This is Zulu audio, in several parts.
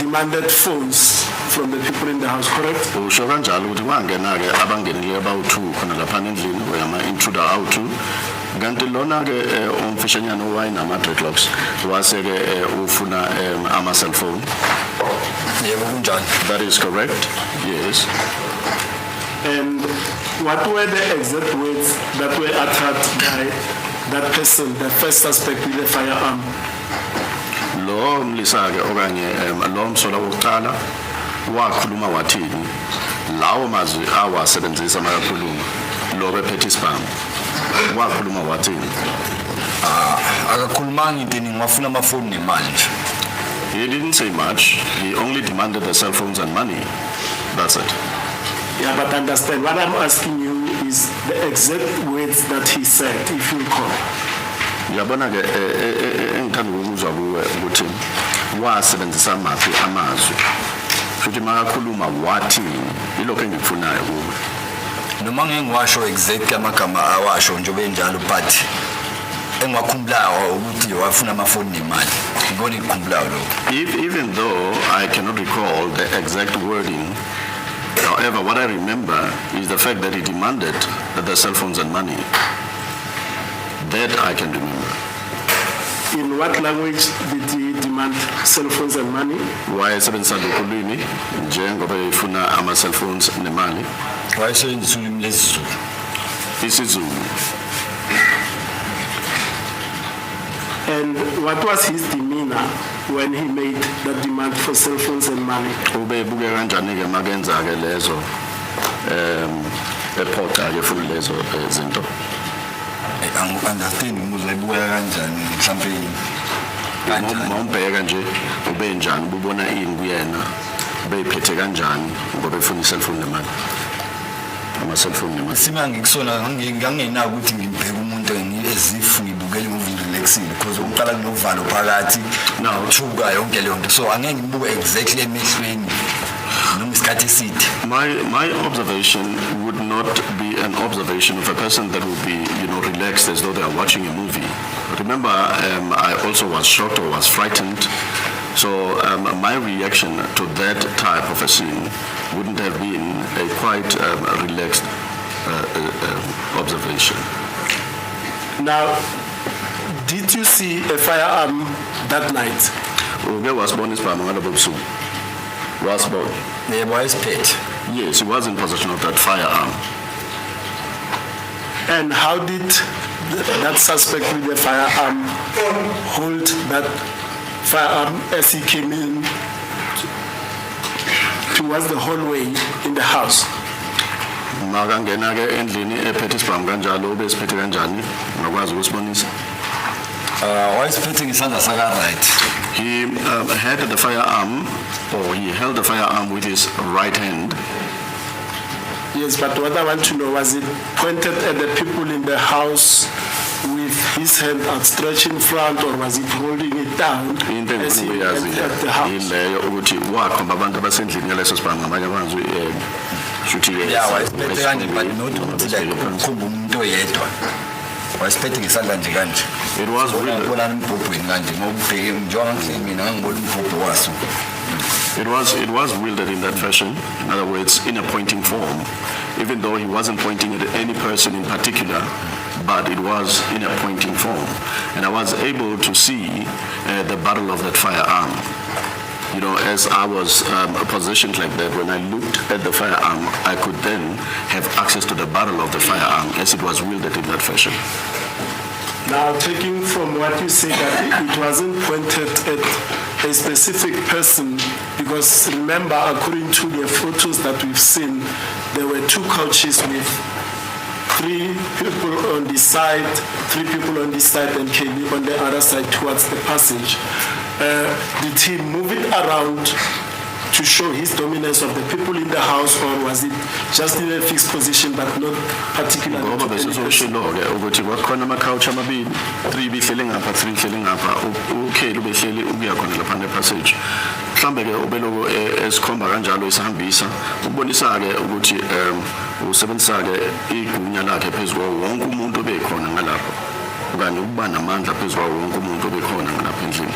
demanded phones from the people in the house, correct? Usho kanjalo ukuthi kwangena-ke abangenile abawu-2 khona laphana endlini, ama-intruder awu-2, kanti lona-ke umfishanyana owayenama-dreadlocks wase-ke ufuna ama-cellphone. Yebo, kunjalo. That is correct, yes. And what were the exact words that were uttered by that person, the first suspect with the firearm? Lo mlisa-ke okanye lo msola wokuqala wakhuluma wathini, lawo mazwi awasebenzisa makakhuluma lo bephethe isibhamu, wakhuluma wathini? Akakhulumanga into eningi, wafuna amafoni nemali nje. He didn't say much. He only demanded the cell phones and money. That's it. Yeah, but understand, what I'm asking you is the exact words that he said, if you recall. Uyabona ke, engithanda ukuzwa kuwe ukuthi wasebenzisa maphi amazwi futhi makakhuluma wathini, ilokho engikufunayo kuwe. Noma ngeke ngiwasho exactly amagama awasho njengoba enjalo, but engiwakhumbulayo ukuthi wafuna amafoni nemali, ngikona engikukhumbulayo lokho. If, even though I cannot recall the exact wording, however, what I remember is the fact that he demanded the cell phones and money. That I can remember. In what language did he demand cell phones and money? Wayesebenzisa lokhu lwimi njengoba efuna ama-cellphones nemali? Wayesebenzisa ulimi lesiZulu. IsiZulu. And what was his demeanor when he made that demand for cell phones and money? Ubebuke kanjani-ke makenza-ke lezo ephoqa-ke futhi lezo zinto? Angi-understand umbuzo, ebuka kanjani mhlampe, kanjani? Mawumbheka nje, ube njani, ububona ini kuyena, ubeyiphethe kanjani ngoba efuna i-cellphone nemali, ama-cellphone nemali? Isimo angikusona ngangingenako ukuthi ngibheke umuntu as if ngibukele imovie, relaxile, because uqala kunovalo phakathi. No. Thuka yonke leyo nto, so angeke ngibuke exactly emehlweni noma isikhathi eside. My observation would not be an observation of a person that would be relaxed as though they are watching a movie. Remember, I also was shocked or was frightened. So my reaction to that type of a scene wouldn't have been a quite relaxed observation. Now, did you see a firearm that night? Uke wasibona isibhamu ngalobo busuku? Wasibona? Yebo, wayesiphethe. Yes, he was in possession of that firearm. And how did that suspect with the firearm hold that firearm as he came in towards the hallway in the house? Makangena ke endlini ephethe isibhamu kanjalo, ubesiphethe kanjani? Ungakwazi ukusibonisa? Wayesiphethe ngesandla saka-right. He had the firearm, or he held the firearm with his right hand. Yes, but what I want to know, was it pointed at the people in the house with his hand outstretched in front, or was it holding it down Into as he engifuna ukuyazi entered the house? yileyo ukuthi wakhomba abantu abasendlini ngaleso sibhamu, ngamanye amazwi shuthi-ke Ya, wayesiphethe kanje, but not ukuthi like ukhomba umuntu oyedwa, wayesiphethe ngesandla nje kanje. It was really, Bonani umbhobhweni kanje ngokubheke njengoba ngihleli mina ngangibona umbhobho waso. It was wielded in that fashion. In other words, in a pointing form, even though he wasn't pointing at any person in particular, but it was in a pointing form. And I was able to see the barrel of that firearm. As I was positioned like that, when I looked at the firearm, I could then have access to the barrel of the firearm as it was wielded in that fashion. Now, taking from what you say that it wasn't pointed at a specific person, because remember, according to the photos that we've seen, there were two couches with three people on this side, three people on this side, and Kelly on the other side towards the passage. Did he move it around to show his dominance of the people in the house, or was it just in a fixed position but not particularly Ngoba to any person? besesowushilo-ke ukuthi kwakukhona ama-couch amabili, three bihleli ngapha, three ihleli ngapha, uKelly ubehleli ukuya khona laphana e-passage. Mhlambe-ke ubeloko esikhomba kanjalo esihambisa ukubonisa-ke ukuthi usebenzisa-ke igunya lakhe phezu kwawo wonke umuntu obekhona ngalapho, okanye ukuba namandla phezu kwawo wonke umuntu obekhona ngalapha endlini.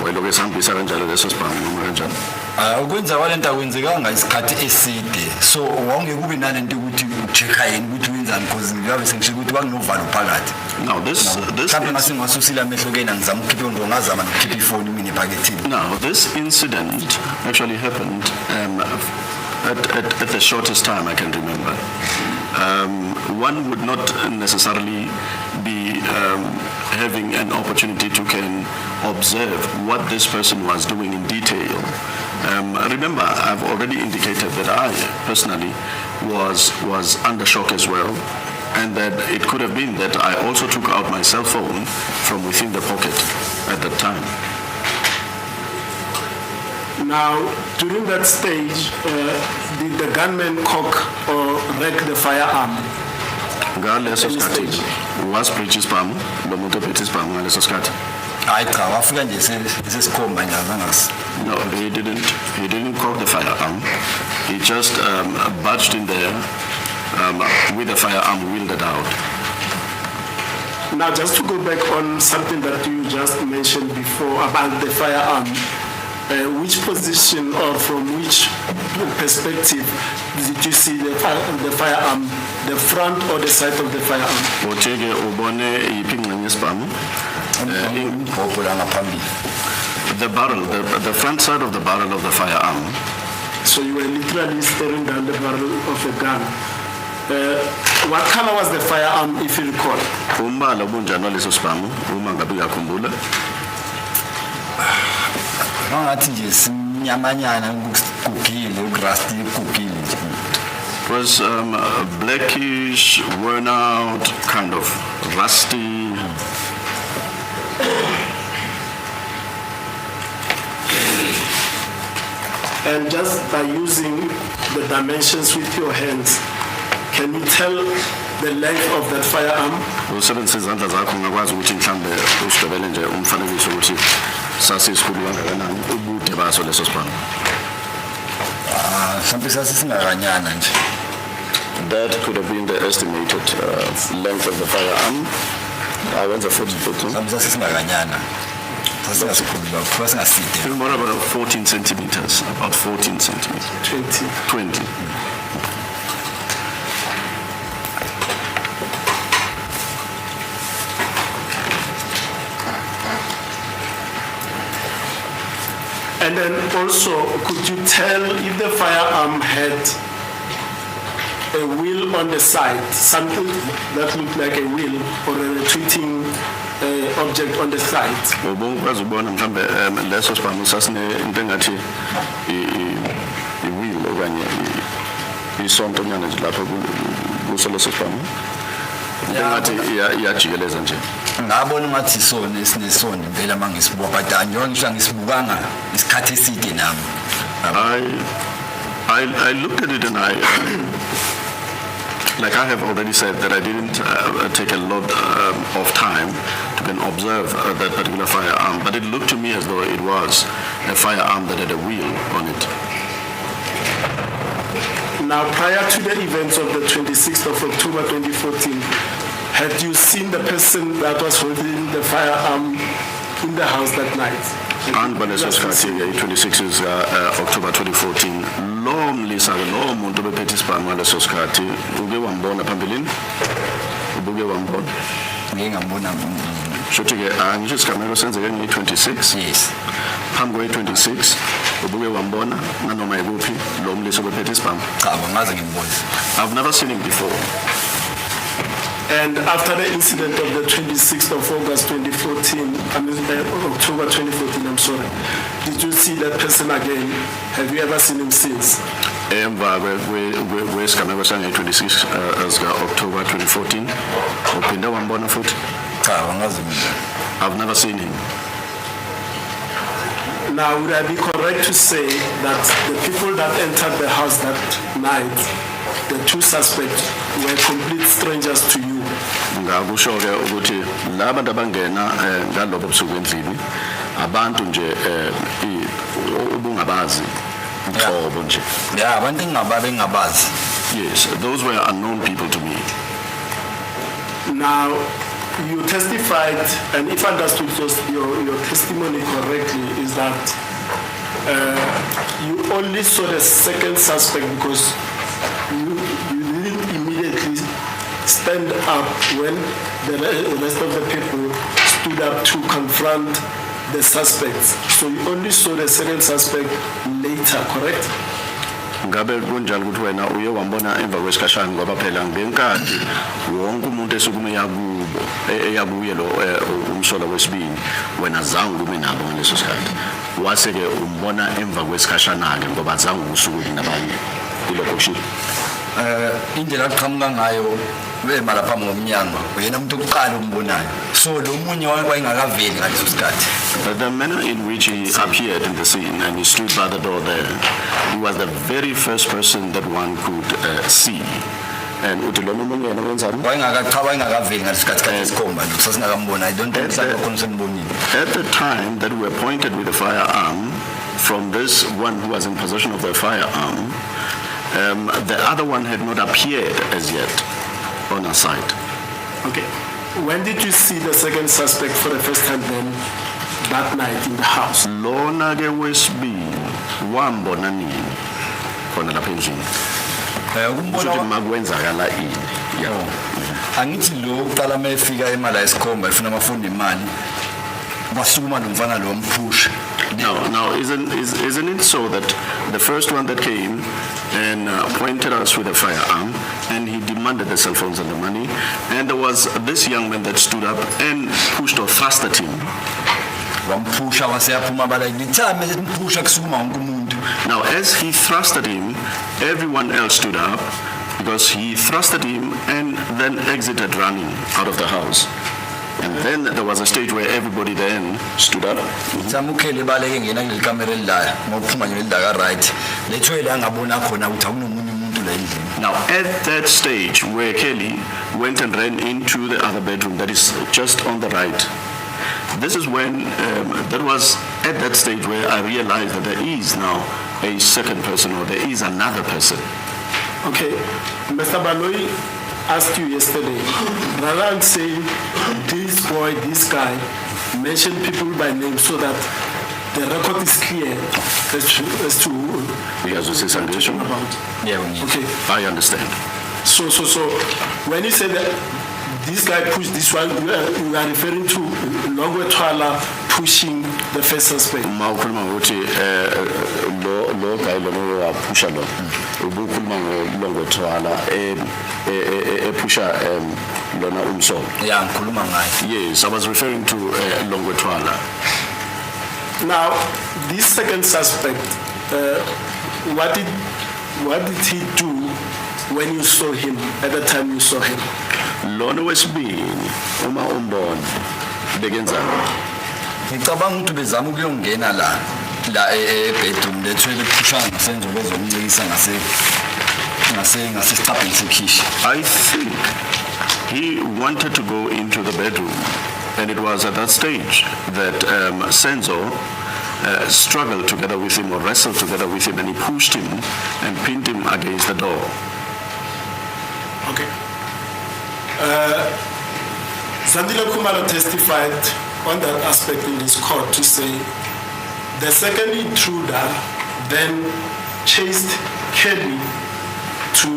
Wayelokhu esihambisa kanjalo leso sibhamu noma kanjani? Ah, ukwenza kwalento akwenzekanga isikhathi eside, so wawungeke kube nalento ukuthi u-check-a yena ukuthi wenzani, because ngiyabe sengisho ukuthi kwakunovalo phakathi. Now this Mhlawumbe ngase ngiwasusile amehlo kuyena, ngizama ukukhipha into, ngazama nokukhipha ifoni mina ephakethini. Now, this incident actually happened at the shortest time I can remember. One would not necessarily be having an opportunity to can observe what this person was doing in detail. Remember, I've already indicated that I personally was under shock as well, and that it could have been that I also took out my cell phone from within the pocket at that time. Now, during that stage, did the gunman cock or rack the firearm? Ngaleso Any sikhathi stage. wasibridge isibhamu lo muntu ophethe isibhamu ngaleso sikhathi? Hayi cha, wafika nje sesikhomba nje, azange. No, he didn't. He didn't cock the firearm. He just barged in there with the firearm wielded out. Now, just to go back on something that you just mentioned before about the firearm, which position or from which perspective did you see the firearm, the front or the side of the firearm? Uthe-ke ubone yiphi ingxenye yesibhamu? Umbhobho la ngaphambili. The barrel, the front side of the barrel of the firearm. So you were literally staring down the barrel of a gun. What color was the firearm, if you recall? Umbala obunjani waleso sibhamu uma ngabe uyakhumbula? Ngangathi nje simnyamanyana, kugugile, uku-rusty, kugugile nje. It was blackish, worn out, kind of rusty. And just by using the dimensions with your hands, can you tell the length of that firearm? Usebenzisa izandla zakho, ungakwazi ukuthi mhlambe usidwebele nje umfanekiso ukuthi sasisikhulu kangakanani ubude baso leso sibhamu? Ah, mhlawumbe sasisingakanyana nje. That could have been the estimated length of the firearm. Awenza 40. Mhlawumbe sasisingakanyana, sasingasikhulu kakhulu, sasingaside. More about 14 centimeters, about 14 centimeters. 20. 20. And then also, could you tell if the firearm had a wheel on the side, something that looked like a wheel or a retreating object on the side? Ubungakwazi ukubona mhlambe leso sibhamu sasine into engathi i-wheel okanye isontonyana nje lapho kuso leso sibhamu? Into engathi iyajikeleza nje. Ngabona ngathi isona esinesondo impela uma ngisibuka, but angiyo ngisho angisibukanga isikhathi eside nami. I looked at it and I, like I have already said, that I didn't take a lot of time to can observe that particular firearm, but it looked to me as though it was a firearm that had a wheel on it. Now, prior to the events of the 26th of October 2014, had you seen the person that was holding the firearm in the house that night? Phambi kwaleso sikhathi-ke, i-26 zika-October 2014, lo mlisa-ke, lowo muntu obephethe isibhamu ngaleso sikhathi, uke wambona phambilini? Ubuke wambona? Ngike ngambona. Shuthi-ke angisho isigameko senzeke ngeyi-26? Yes. Phambi kwe-26 ubuke wambona nanoma yikuphi lo mlisa obephethe isibhamu? Cha, angaze ngimbone. I've never seen him before. And after the incident of the 26th of August 2014, I mean, October 2014, I'm sorry, did you see that person again? Have you ever seen him since? Emva kwesigameko sangeyi-26 zika-October 2014, uphinde wambona futhi? Cha, angaze ngimbone. I've never seen him. Now, would I be correct to say that the people that entered the house that night, the two suspects, were complete strangers to you? Ngakusho-ke ukuthi la bantu abangena ngalobo busuku endlini, abantu nje ubungabazi nhlobo nje? Ya, abantu engingabazi. Yes, those were unknown people to me. Now, you testified, and if I understood just your testimony correctly, is that you only saw the second suspect because you didn't immediately stand up when the rest of the people stood up to confront the suspects. So you only saw the second suspect later, correct? Ngabe kunjalo ukuthi wena uye wambona emva kwesikhashana ngoba phela ngenkathi wonke umuntu esukume yakubo eyakuye lo umsolwa wesibili, wena zange ume nabo ngaleso sikhathi, wase ke umbona emva kwesikhashana ke ngoba zange usukume nabanye, ilokho kushilo? Indlela aqhamuka ngayo wema lapha ngomnyango, uyena umuntu okuqala umbonayo, so lo munye wayengakaveli ngaleso sikhathi. But the manner in which he appeared in the scene and he stood by the door there, he was the very first person that one could see. And uthi lona omunye yena wenzani? Wayengakacha, wayengakaveli ngaleso sikhathi, kade sikhomba nje sasingakambona. I don't think mhlawumbe khona sembonile. At the time that we were pointed with a firearm from this one who was in possession of the firearm, the other one had not appeared as yet on our side. Okay. When did you see the second suspect for the first time then, that night in the house? Lona ke wesibili wambona nini khona lapha endlini? Ukumbona Kusho ukuthi makwenzakala ini? Yeah. Angithi lo uqala uma efika emali esikhomba efuna amafoni nemali, kwasukuma lo mfana lo wamphusha. Now, isn't it so that the first one that came and pointed us with a firearm and he demanded the cell phones and the money, and there was this young man that stood up and pushed or thrusted him? Wamphusha waseyaphuma baleka. Ngithame emphusha kusukuma wonke umuntu. Now, as he thrusted him, everyone else stood up because he thrusted him and then exited running out of the house. And then there was a stage where everybody then stood up. Ngithame uKelly ebaleke ngena kuleli kamera elilaya ngokuphuma nje leli ka right lethwe la ngabona khona ukuthi akunomunye umuntu la endlini. Now, at that stage where Kelly went and ran into the other bedroom that is just on the right, this is when, that was at that stage where I realized that there is now a second person or there is another person. Okay, Mr. Baloyi asked you yesterday, rather than saying this boy, this guy, mention people by name so that the record is clear as to who Uyazwisisa ngisho? about. Yebo, ngizwa. Okay, I understand. so when you say that this guy pushed this one, you are referring to Longwe Twala pushing the first suspect. Uma ukhuluma ngokuthi lo guy lona waphusha lo, ubukhuluma ngoLongwe Twala ephusha lona umsolwa? Ya, ngikhuluma ngaye. Yes, I was referring to Longwe Twala. Now, this second suspect, what did he do when you saw him, at the time you saw him? Lona wesibili uma umbona bekenzani? Ngicabanga ukuthi bezama ukuyongena la ebedroom lethwe bephusha ngaSenzo bezomncikisa ngasesicabheni sekhishi. I think he wanted to go into the bedroom, and it was at that stage that Senzo struggled together with him or wrestled together with him, and he pushed him and pinned him against the door. Okay. Zandile Khumalo testified on that aspect in this court to say the second intruder then chased Kelly to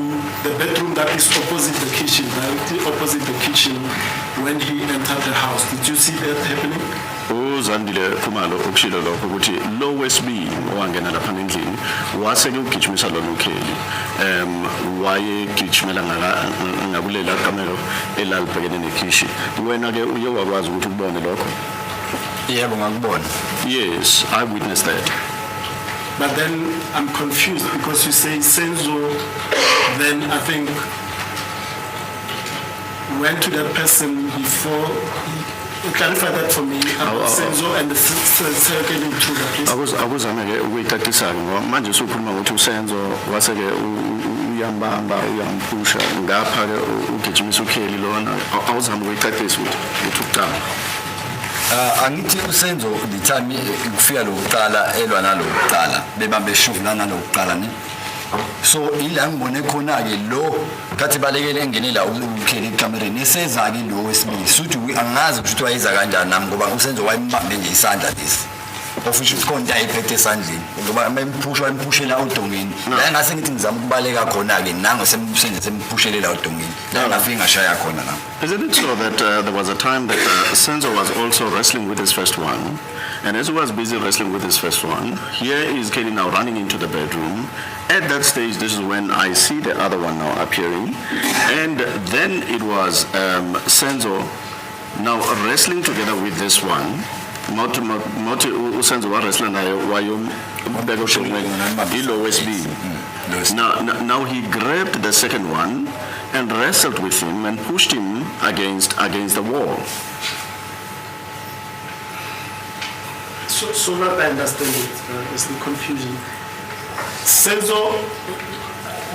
the bedroom that is opposite the kitchen, directly opposite the kitchen when he entered the house. Did you see that happening? UZandile Khumalo ukushilo lokho ukuthi lo wesibili owangena lapha endlini wase ke ugijimisa lona uKelly wayegijimela ngakulela kamelo elalibhekene nekhishi. Wena ke uye wakwazi ukuthi ukubone lokho? Yebo, ngakubona. Yes, I witnessed that. But then I'm confused because you say Senzo then, I think, went to that person before. Clarify that for me. Oh, oh. Senzo and the second intruder, please. Akuzame ke ukuyicacisa ke ngoba manje usukhuluma ngokuthi uSenzo wase ke uyambamba uyamphusha ngapha ke ugijimisa uKelly lona. Awuzame ukuyicacisa ukuthi ukuqala. Ah, angithi uSenzo the time kufika lokuqala elwa nalokuqala bebambe eshovula nalokuqala ne So ila ngibone khona-ke lo khathi balekele engene la uKelly ekamereni, eseza-ke lo wesibili. Suthi angazi ukuthi wayeza kanjani nami, ngoba uSenzo wayembambe nje isandla lesi, ofisho ukuthi khona into ayiphethe esandleni, ngoba emphusha wayemphushela odongeni la. Engase ngithi ngizama ukubaleka khona-ke, nango senze semphushele la odongeni la, ngafike ngashaya khona nami. Isn't it so that there was a time that Senzo was also wrestling with his first one? And as he was busy wrestling with his first one, here is Kelly now running into the bedroom. At that stage, this is when I see the other one now appearing. And then it was Senzo now wrestling together with this one. Mawuthi mawuthi uSenzo wa-wrestler naye wayombeka odongeni, ilo wesibili. Now he grabbed the second one and wrestled with him and pushed him against the wall. So that I understand it, it's the confusion. Senzo,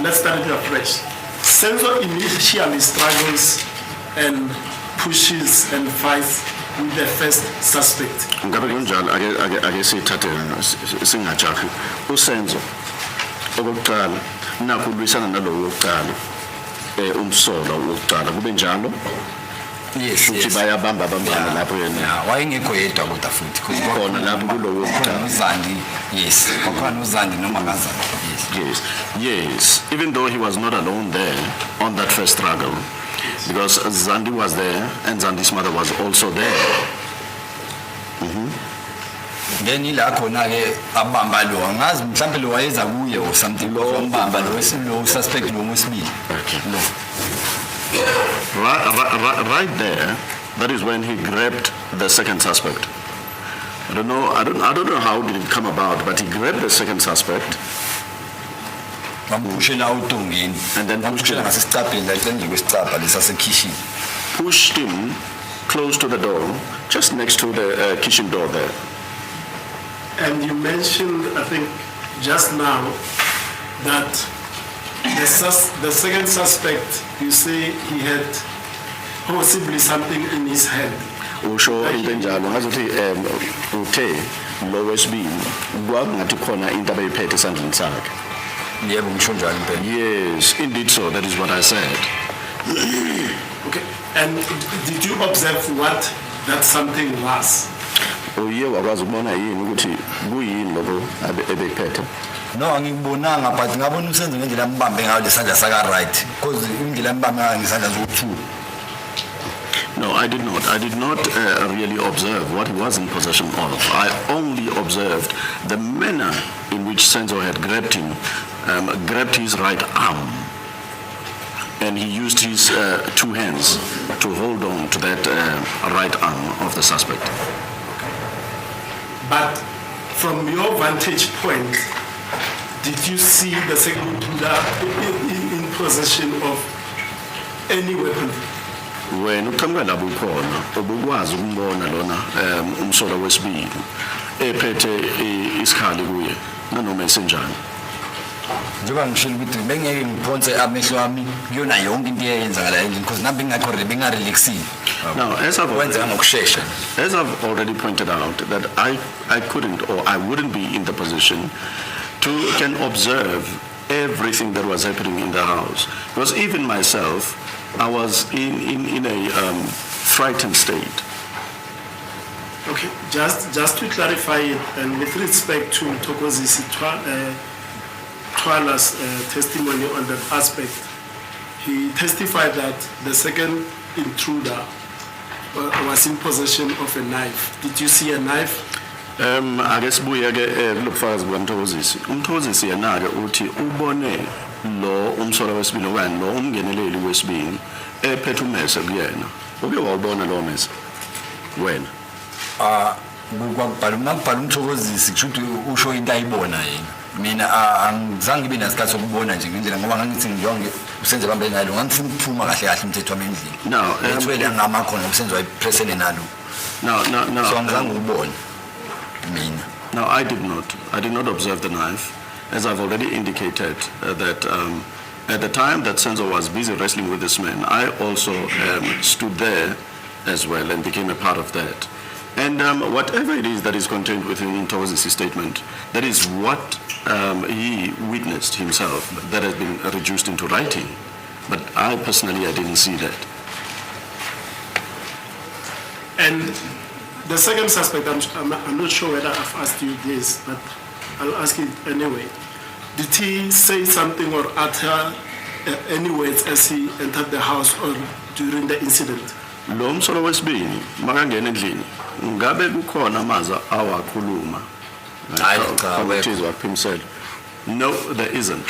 let's start it afresh. Senzo initially struggles and pushes and fights with the first suspect. Ngabe kunjalo? Ake sithathe singajahi. USenzo okokuqala nakho ulwisana nalowo wokuqala, umsolwa wokuqala, kube njalo? Yes. Futhi Yes. bayabamba bambana lapho yena. Yeah, wayengekho yedwa kodwa futhi 'cause Khona lapho kulowo khona wokuqala. uZandi, yes, kwakhona uZandi noma kaZandi, yes. Yes. Even though he was not alone there on that first struggle, because Zandi was there and Zandi's mother was also there. Then ila khona-ke abamba lo, angazi mhlawumbe lo wayeza kuye or something, lo wambamba lo lo suspect lo wesibili. Okay. Lo. Right there, that is when he grabbed the second suspect. I don't know. I don't know how did it come about, but he grabbed the second suspect. Wamphushela odongeni. And then wamphushela ngasesicabheni la eceleni kwesicabha lesasekhishini. Pushed him close to the door, just next to the kitchen door there. And you mentioned, I think, just now, that the second suspect, you say he had possibly something in his hand. Usho into enjalo ngazuthi uthe lo wesibili kwakungathi khona into abayiphethe esandleni sakhe. Yebo, ngisho njalo impela. Yes, indeed so. That is what I said. Okay, and did you observe what that something was? Uye wakwazi ukubona yini ukuthi kuyini lokho ebekuphethe? No, angikubonanga, but ngabona uSenzo ngendlela ambambe ngayo lesandla saka-right, because indlela ambambe ngayo ngesandla zoku-two. No, I did not. I did not really observe what he was in possession of. I only observed the manner in which Senzo had grabbed him, grabbed his right arm, and he used his two hands to hold on to that right arm of the suspect. But from your vantage point, did you see the second intruder in possession of any weapon? Wena uqhamuka lapho ukhona, ubukwazi ukumbona lona umsolwa wesibili ephethe isikhali kuye nanoma esenjani? Njengoba ngishilo ukuthi bengeke ngiphonse amehlo ami kuyona yonke into eyenzakala endlini, because nami bengingakho bengarelaxile. Now, as I've Kwenzeka ngokushesha. As I've already pointed out, that I couldn't or I wouldn't be in the position to can observe everything that was happening in the house. Because even myself, I was in a frightened state. Okay, just to clarify it, and with respect to Mthokozisi Thwala's testimony on that aspect, he testified that the second intruder was in possession of a knife. Did you see a knife? Ake sibuye ke kulobufakazi bukaMthokozisi. UMthokozisi yena ke uthi ubone lo umsolwa wesibili okanye lo umngeneleli wesibili ephethe umese kuyena. Uke wawubona lo mese wena? Ah, kwakubhala makubhala uMthokozisi, kusho ukuthi usho into ayibona yena. Mina angizange ngibe nasikhathi sokubona nje ngendlela, ngoba ngangithi ngiyonke uSenzo bambe nalo, ngangifuna ukuphuma kahle kahle umthetho wami endlini. No, ethwele angama khona uSenzo wayepresene nalo. No. So angizange ukubona mina. No, I did not. I did not observe the knife. As I've already indicated, that at the time that Senzo was busy wrestling with this man, I also stood there as well and became a part of that. And whatever it is that is contained within Mthokozisi's statement, that is what he witnessed himself, that has been reduced into writing. But I personally, I didn't see that. And the second suspect, I'm not sure whether I've asked you this, but I'll ask it anyway. Did he say something or utter any words as he entered the house or during the incident? Lo msolo wesibini makangena endlini ngabe kukhona amazwi awakhuluma? Hayi, cha, Khona awekho. ukuthi waphimisela. No, there isn't.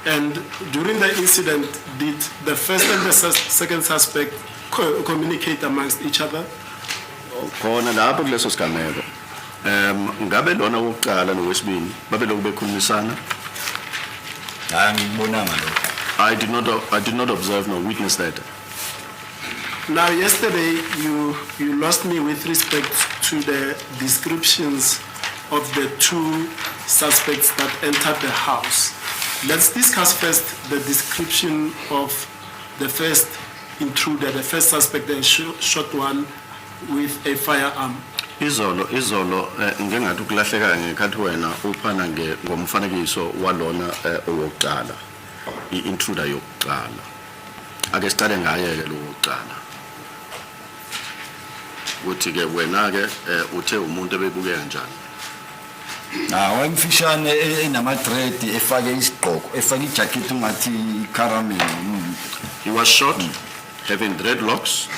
And during the incident, did the first and the second suspect communicate amongst each other? Khona lapho kuleso sigameko ngabe lona wokuqala nowesibini babe lokhu bekhulumisana? Hayi, angikubonanga lokho. I did not observe nor witness that. Now, yesterday, you lost me with respect to the descriptions of the two suspects that entered the house. Let's discuss first the description of the first intruder, the first suspect, the short one with a firearm. Izolo ngingathi ukulahleka ngekhathi wena uphana ngomfanekiso walona owokuqala, i-intruder yokuqala. Ake siqale ngaye ke lo wokuqala, ukuthi ke wena ke uthe umuntu ebebukeka kanjani? Ha, wayemfishane, enama-dread, efake isigqoko, efake ijacket ungathi i-caramel. He was short, having dreadlocks,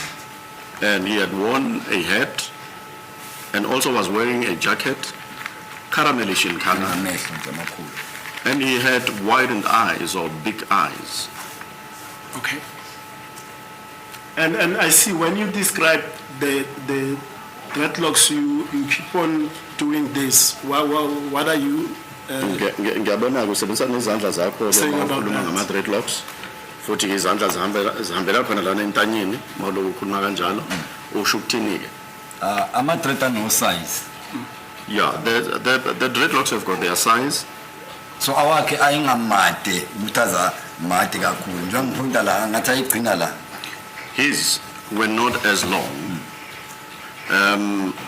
and he had worn a hat and also was wearing a jacket, caramelish in color, Namehlo nje amakhulu. And he had widened eyes or big eyes. Okay. And I see when you describe the dreadlocks, you keep on doing this. What are you Ngiyabona-ke usebenzisa nezandla zakho-ke saying uma about ukhuluma that? ngama-dreadlocks, futhi izandla zihambela khona lana entanyeni uma uloku ukhuluma kanjalo. Usho ukuthini-ke? Ah, ama-dread ano-size. Yeah, the dreadlocks have got their size. So awakhe ayengamade ukuthi aza made kakhulu, njengoba ngiphoyinta la ngathi ayigcina la. His were not as long.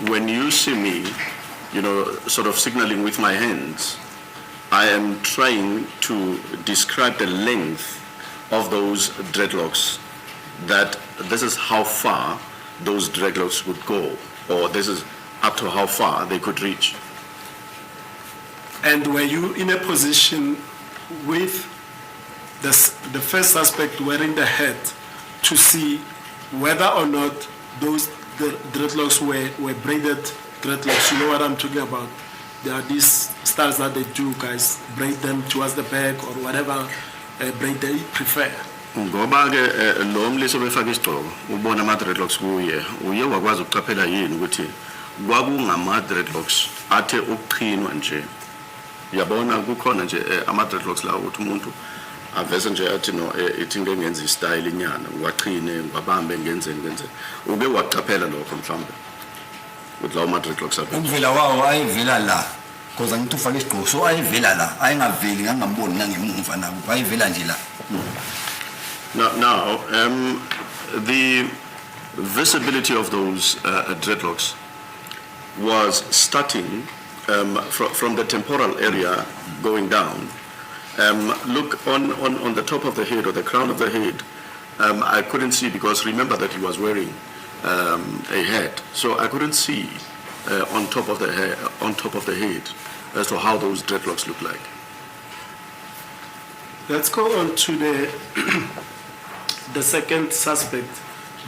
When you see me sort of signaling with my hands, I am trying to describe the length of those dreadlocks, that this is how far those dreadlocks would go, or this is up to how far they could reach. And were you in a position with the first suspect wearing the hat to see whether or not those the dreadlocks were braided dreadlocks? You know what I'm talking about? There are these styles that they do, guys, braid them towards the back or whatever braid they prefer. Ngoba ke lo mlisa obefaka isigqoko ubona ama dreadlocks kuye, uye wakwazi ukuqaphela yini ukuthi kwakungama dreadlocks athe ukuqhinwa nje? Uyabona kukhona nje ama dreadlocks la ukuthi umuntu avese nje athi no, ithi ngeke ngenze i-style inyana, ngiwaqhine, ngiwabambe, ngenzeni ngenzeni. Uke waqaphela lokho mhlawumbe ukuthi lawo ma dreadlocks apha? Ukuvela wawo ayevela la, because angithi ufake isigqoko, so ayevela la, ayengaveli, ngangamboni nangemuva nabo, ayevela nje la. Now, the visibility of those dreadlocks was starting from the temporal area going down. Look on the top of the head or the crown of the head. I couldn't see because remember that he was wearing a hat, so I couldn't see on top of the hair, on top of the head, as to how those dreadlocks look like. Let's go on to the second suspect.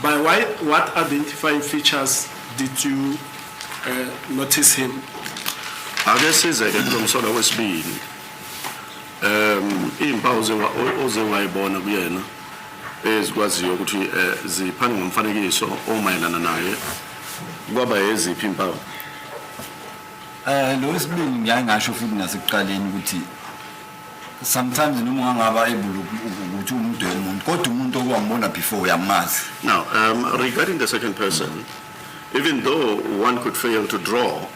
By what identifying features did you notice him? Ake size ke kulo msolwa wesibili. Izimpawu oze wayibona kuyena ezikwaziyo ukuthi ziphane ngomfanekiso omayelana naye kwaba yeziphi impawu? Lo wesibili ngiyaye ngasho futhi nasekuqaleni ukuthi sometimes noma ungangaba able ukuthi umuntu umuntu kodwa umuntu okwambona before uyamazi. Now, regarding the second person, even though one could fail to draw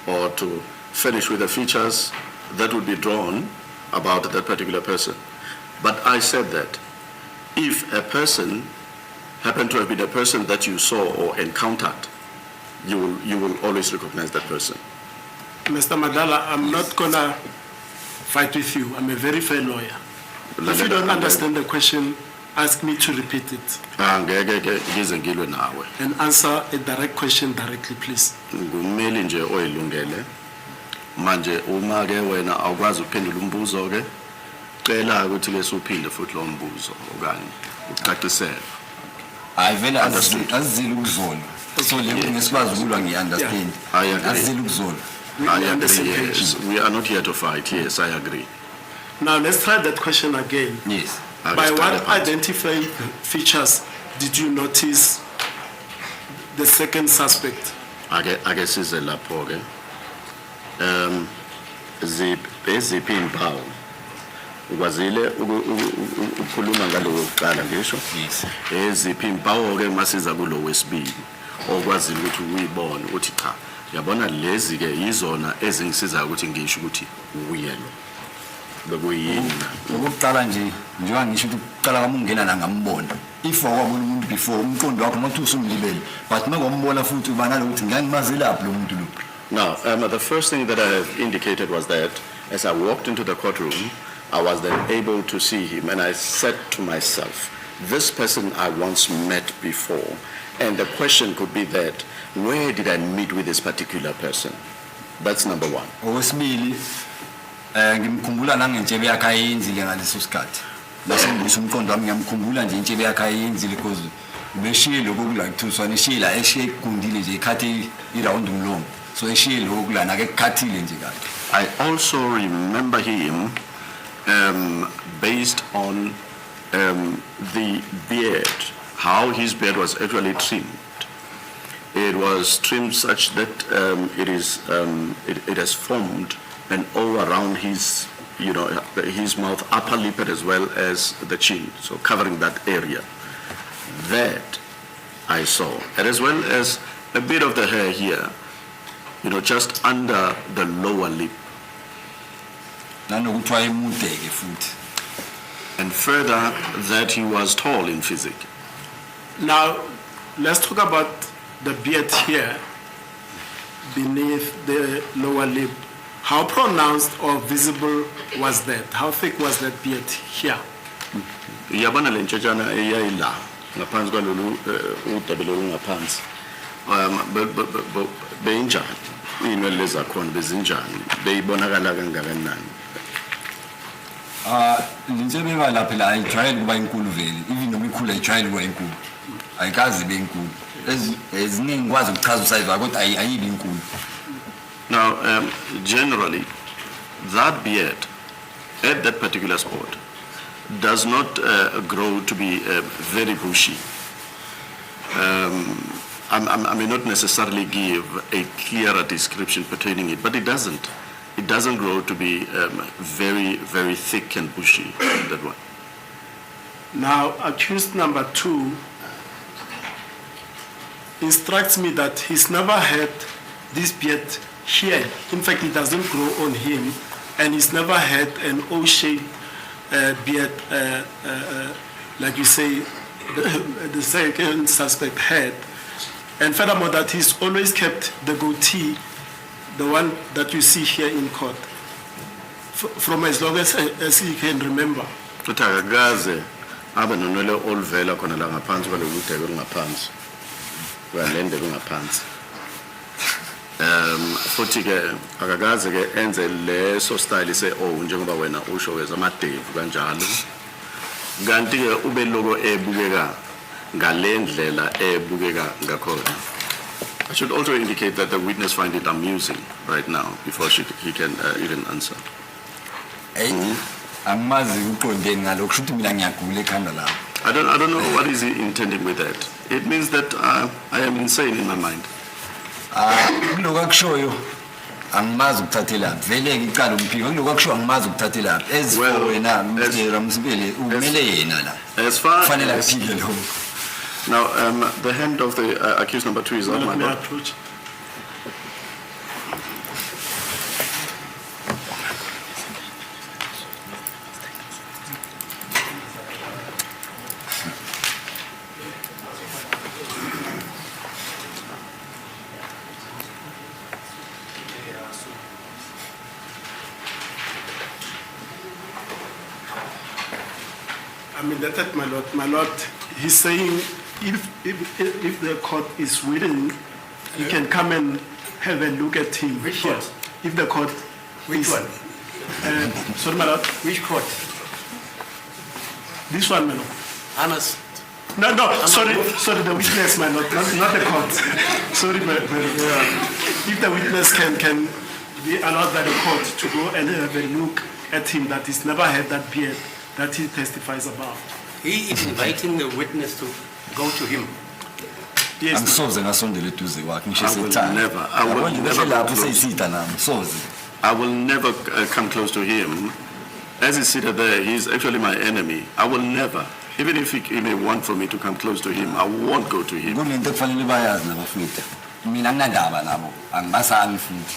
or to finish with the features that would be drawn about that particular person, but I said that if a person happened to have been a person that you saw or encountered, you will always recognize that person. Mr. Madlala, I'm not gonna fight with you. I'm a very fair lawyer. If you don't understand the question, ask me to repeat it Angeke ke ngize ngilwe nawe. And answer a direct question directly, please. Ngummeli nje oyilungele. Manje uma ke wena awukwazi ukuphendula umbuzo ke, cela ukuthi ke suphinde futhi lo mbuzo okanye ucacisele. Hayi vele Understood. Azizile ukuzona so le ngesikwazi ukulwa ngiyi-understand. I agree. Azizile ukuzona. We I are on the agree, same page. yes. We are not here to fight. Yes, I agree. Now, let's try that question again. Yes. Ake By siqale what phansi. identifying features did you notice the second suspect? Ake size lapho ke. Ziphi eziphi impawu? Ukwazile ukukhuluma ngalowo wokuqala ngisho? Yes. Eziphi impawu ke masiza kulo wesibili okwazile ukuthi uyibone uthi cha, yabona lezi ke yizona ezingisizayo ukuthi ngisho ukuthi uye lo. Bekuyini? Okokuqala nje njengoba ngisho ukuthi kuqala kwami ukungena la ngambona if wakwabona umuntu before umqondo wakho uma usumlibele but uma ngombona futhi uba nalokuthi ngangimazelaphi lo muntu lo. Now, the first thing that I have indicated was that as I walked into the courtroom, I was then able to see him, and I said to myself, this person I once met before. And the question could be that, where did I meet with this particular person? That's number one. Okwesibili ngimkhumbula nangentshebe yakhe ayeyenzile ngaleso sikhathi nasengibuyisa umqondo wami ngiyamkhumbula nje intshebe yakhe ayeyenzile because ubeshiye lokho kula kuthuswana eshiye la eshiye egundile nje ikhathe irawundi umlomo so eshiye lokho kulana ake kukhathile nje kahle. I also remember him based on the beard, how his beard was actually trimmed. It was trimmed such that it has formed an O around his mouth, upper lip as well as the chin, so covering that area. That I saw, and as well as a bit of the hair here, just under the lower lip. Nanokuthi wayemude-ke futhi. And further, that he was tall in physique. Now, let's talk about the beard here beneath the lower lip. How pronounced or visible was that? How thick was that beard here? Yabona le ntshetshana eyayila ngaphansi kwalolu udebe lolungaphansi. Beyinjani? Iy'nwele lezi zakhona bezinjani? Beyibonakala kangakanani? Ah, le ntshebe eba lapha la ayijwayele ukuba inkulu vele even noma ikhulu ayijwayele ukuba inkulu ayikaze ibe inkulu. Eziningi ngikwazi ukuchaza usayizi wayo kodwa ayibi inkulu. Now, generally, that beard at that particular spot does not grow to be very bushy. I may not necessarily give a clearer description pertaining it, but it doesn't. It doesn't grow to be very, very thick and bushy, that one. Now, accused number two instructs me that he's never had this beard here. In fact, it doesn't grow on him, and he's never had an O-shaped beard, like you say, the second suspect had. And furthermore, that he's always kept the goatee, the one that you see here in court, from as long as he can remember. Futhi akakaze abe nonwele oluvela khona la ngaphansi kwalolu debe olungaphansi kwale ndebe ngaphansi futhi ke akakaze ke enze leso style se-O njengoba wena usho ke zamadevu kanjalo kanti ke ube loko ebukeka ngale ndlela ebukeka ngakhona. I should also indicate that the witness find it amusing right now before he can even answer. Eyi angimazi uqondeni ngalokho kusho ukuthi mina ngiyagula ekhanda lapho. I don't know what is he intending with that. It means that I am insane in my mind. Ah kuloko akushoyo angimazi ukuthathelaphi vele-ke icala umphiko kuloko akushoyo angimazi ukuthathelaphi as for Well, wena Mr. Ramosepele umele yena la As far kufanele as aphike lokho. Now, the hand of the accused number two is up, Let my me lord. approach. I mean, that, my lord, my lord, he's saying if the court is willing, he can come and have a look at him. Which here. court? If the court Which is- one? Sorry, my lord, Which court? this one, my lord. I must, No, no, sorry, sorry, the witness, my lord, not the court. Sorry, my lord. Yeah. If the witness can be allowed by the court to go and have a look at him, that he's never had that beard that he testifies about. he is inviting the witness to go to him. Yes, my lord. Angisoze ngasondela eduze kwakhe ngisho I will esethanda. never- I will Yabo nje never behle go lapho close. useyisitha nami soze. I will never come close to him. As he's seated there, he's actually my enemy. I will never, even if he may want for me to come close to him, I won't go to him. Kunento ekufanele bayazi labafowethu. Mina anginandaba nabo, angibasabi futhi.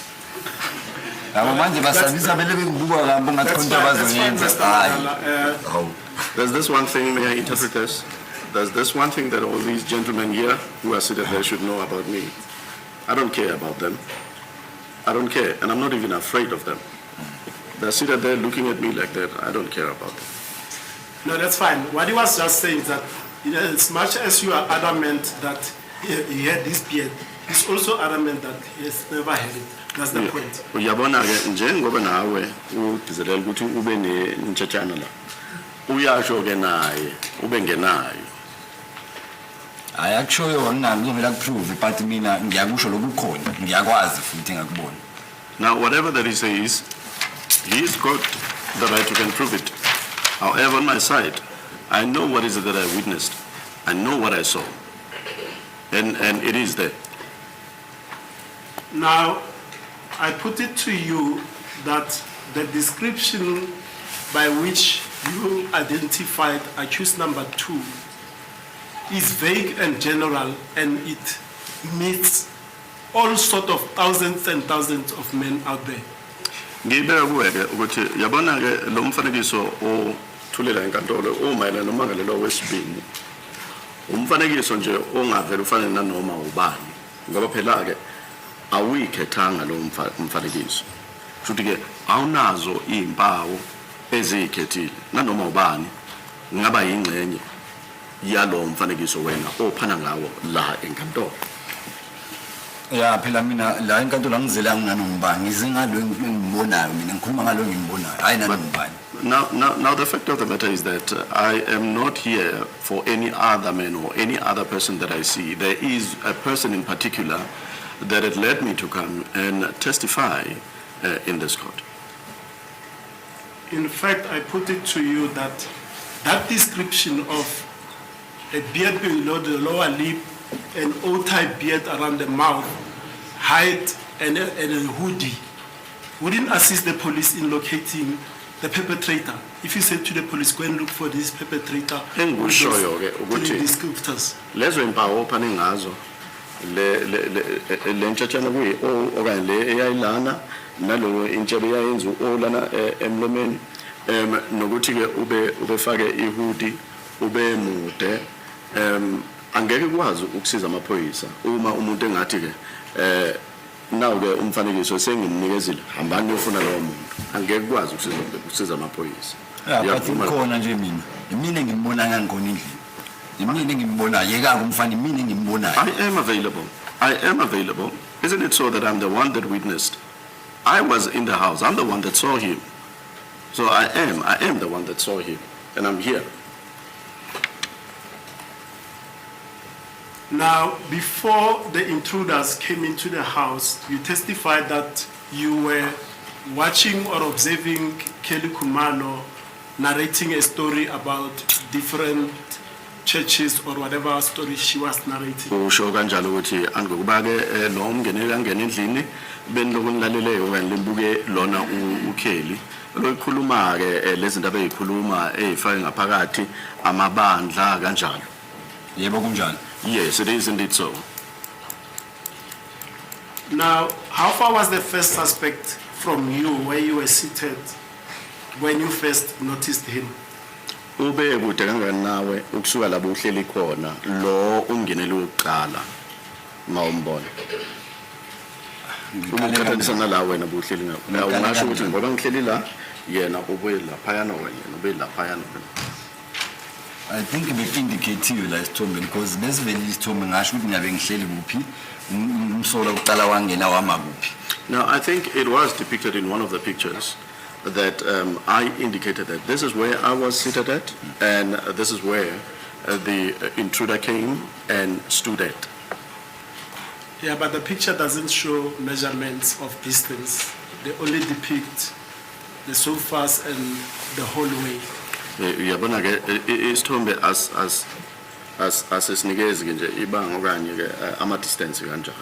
Yabo manje basabisa vele bengibuka kabi ungathi That's khona into fine, that's fine, abazoyenza. Mr. Hayi. Madala. Hawu. There's this one thing, may I interpret this? There's this one thing that all these gentlemen here who are seated there should know about me. I don't care about them. I don't care, and I'm not even afraid of them. They're seated there looking at me like that. I don't care about them. No, that's fine. What he was just saying is that, as much as you are adamant that he had this beard, he's also adamant that he has never had it. That's the point. Uyabona ke njengoba nawe ugcizelela ukuthi ube nentshetshana la. Uyasho ke naye ube ngenayo. Hayi akushoyo anginami kuzomele akuprove but mina ngiyakusho lokukhona ngiyakwazi futhi engakubona. Now whatever that he says, he's got the right to can prove it. However, on my side, I know what is it that I witnessed. I know what I saw. And it is there. Now, I put it to you that the description by which you identified accused number 2 is vague and general, and it meets all sort of thousands and thousands of men out there. Ngibeka kuwe ke ukuthi yabona ke lo mfanekiso othulela enkantolo omayelana nomangalelwa wesibini. Umfanekiso nje ongavela ufane nanoma ubani ngoba phela ke awuyikhethanga lo mfanekiso. Futhi ke awunazo izimpawu eziyikhethile nanoma ubani ngaba yingxenye yalo mfanekiso wena ophana ngawo la enkantolo. Ya phela mina la enkantolo angizelanga nganoma ubani ngize ngalo engimbonayo mina ngikhuluma ngalo engimbonayo hayi nanoma ubani. Now the fact of the matter is that I am not here for any other man or any other person that I see. There is a person in particular that had led me to come and testify in this court. In fact, I put it to you that that description of a beard below the lower lip, an O-type beard around the mouth, height, and a hoodie wouldn't assist the police in locating the perpetrator. If you said to the police, go and look for this perpetrator, with those Engikushoyo ke ukuthi- three descriptors. Lezo impawu ophane ngazo le ntshatshana kuyi O okanye le eyayilana nalowo intshebe eyayenza u-O lana emlomeni nokuthi ke ube ubefake i-hoodie ube mude angeke kwazi ukusiza amaphoyisa uma umuntu engathi ke nawu ke umfanekiso sengimnikezile hambani niyofuna lowo muntu angeke kwazi ukusiza amaphoyisa. Ya but Uyavuma? ngikhona nje mina. Mina engimbona ngangikhona endlini. Mina engimbonayo yeka umfana mina engimbonayo. I am available. I am available. Isn't it so that I'm the one that witnessed? I was in the house. I'm the one that saw him. So I am. I am the one that saw him. And I'm here. Now, before the intruders came into the house, you testified that you were watching or observing Kelly Kumalo narrating a story about different churches or whatever story she was narrating. Usho kanjalo ukuthi angokuba ke lo umngeneli angena endlini beniloku nilalele okanye limbuke lona uKelly loyikhuluma ke lezi ndaba ezikhuluma ezifake ngaphakathi amabandla kanjalo. Yebo kunjalo. Yes, it is indeed so. Now, how far was the first suspect from you where you were seated when you first noticed him? Ube kude kangakanani nawe ukusuka lapho uhleli khona lo umngeneli wokuqala mawumbona uma uqhathanisa nala wena buhleli ngakho? Ngiqale Ungasho ukuthi kanjani? ngoba ngihleli la yena ube laphayana wena yena ube laphayana wena. I think beku-indicate-iwe la esithombeni because besivelile isithombe ngasho ukuthi ngiyabe ngihleli kuphi umsolwa kuqala wangena wama kuphi. Now, I think it was depicted in one of the pictures that I indicated that this is where I was seated at, and this is where the intruder came and stood at. Yeah, but the picture doesn't show measurements of distance. They only depict the sofas and the hallway. Uyabona ke isithombe as as as asisinikezi ke nje ibanga okanye ke ama distance kanjalo.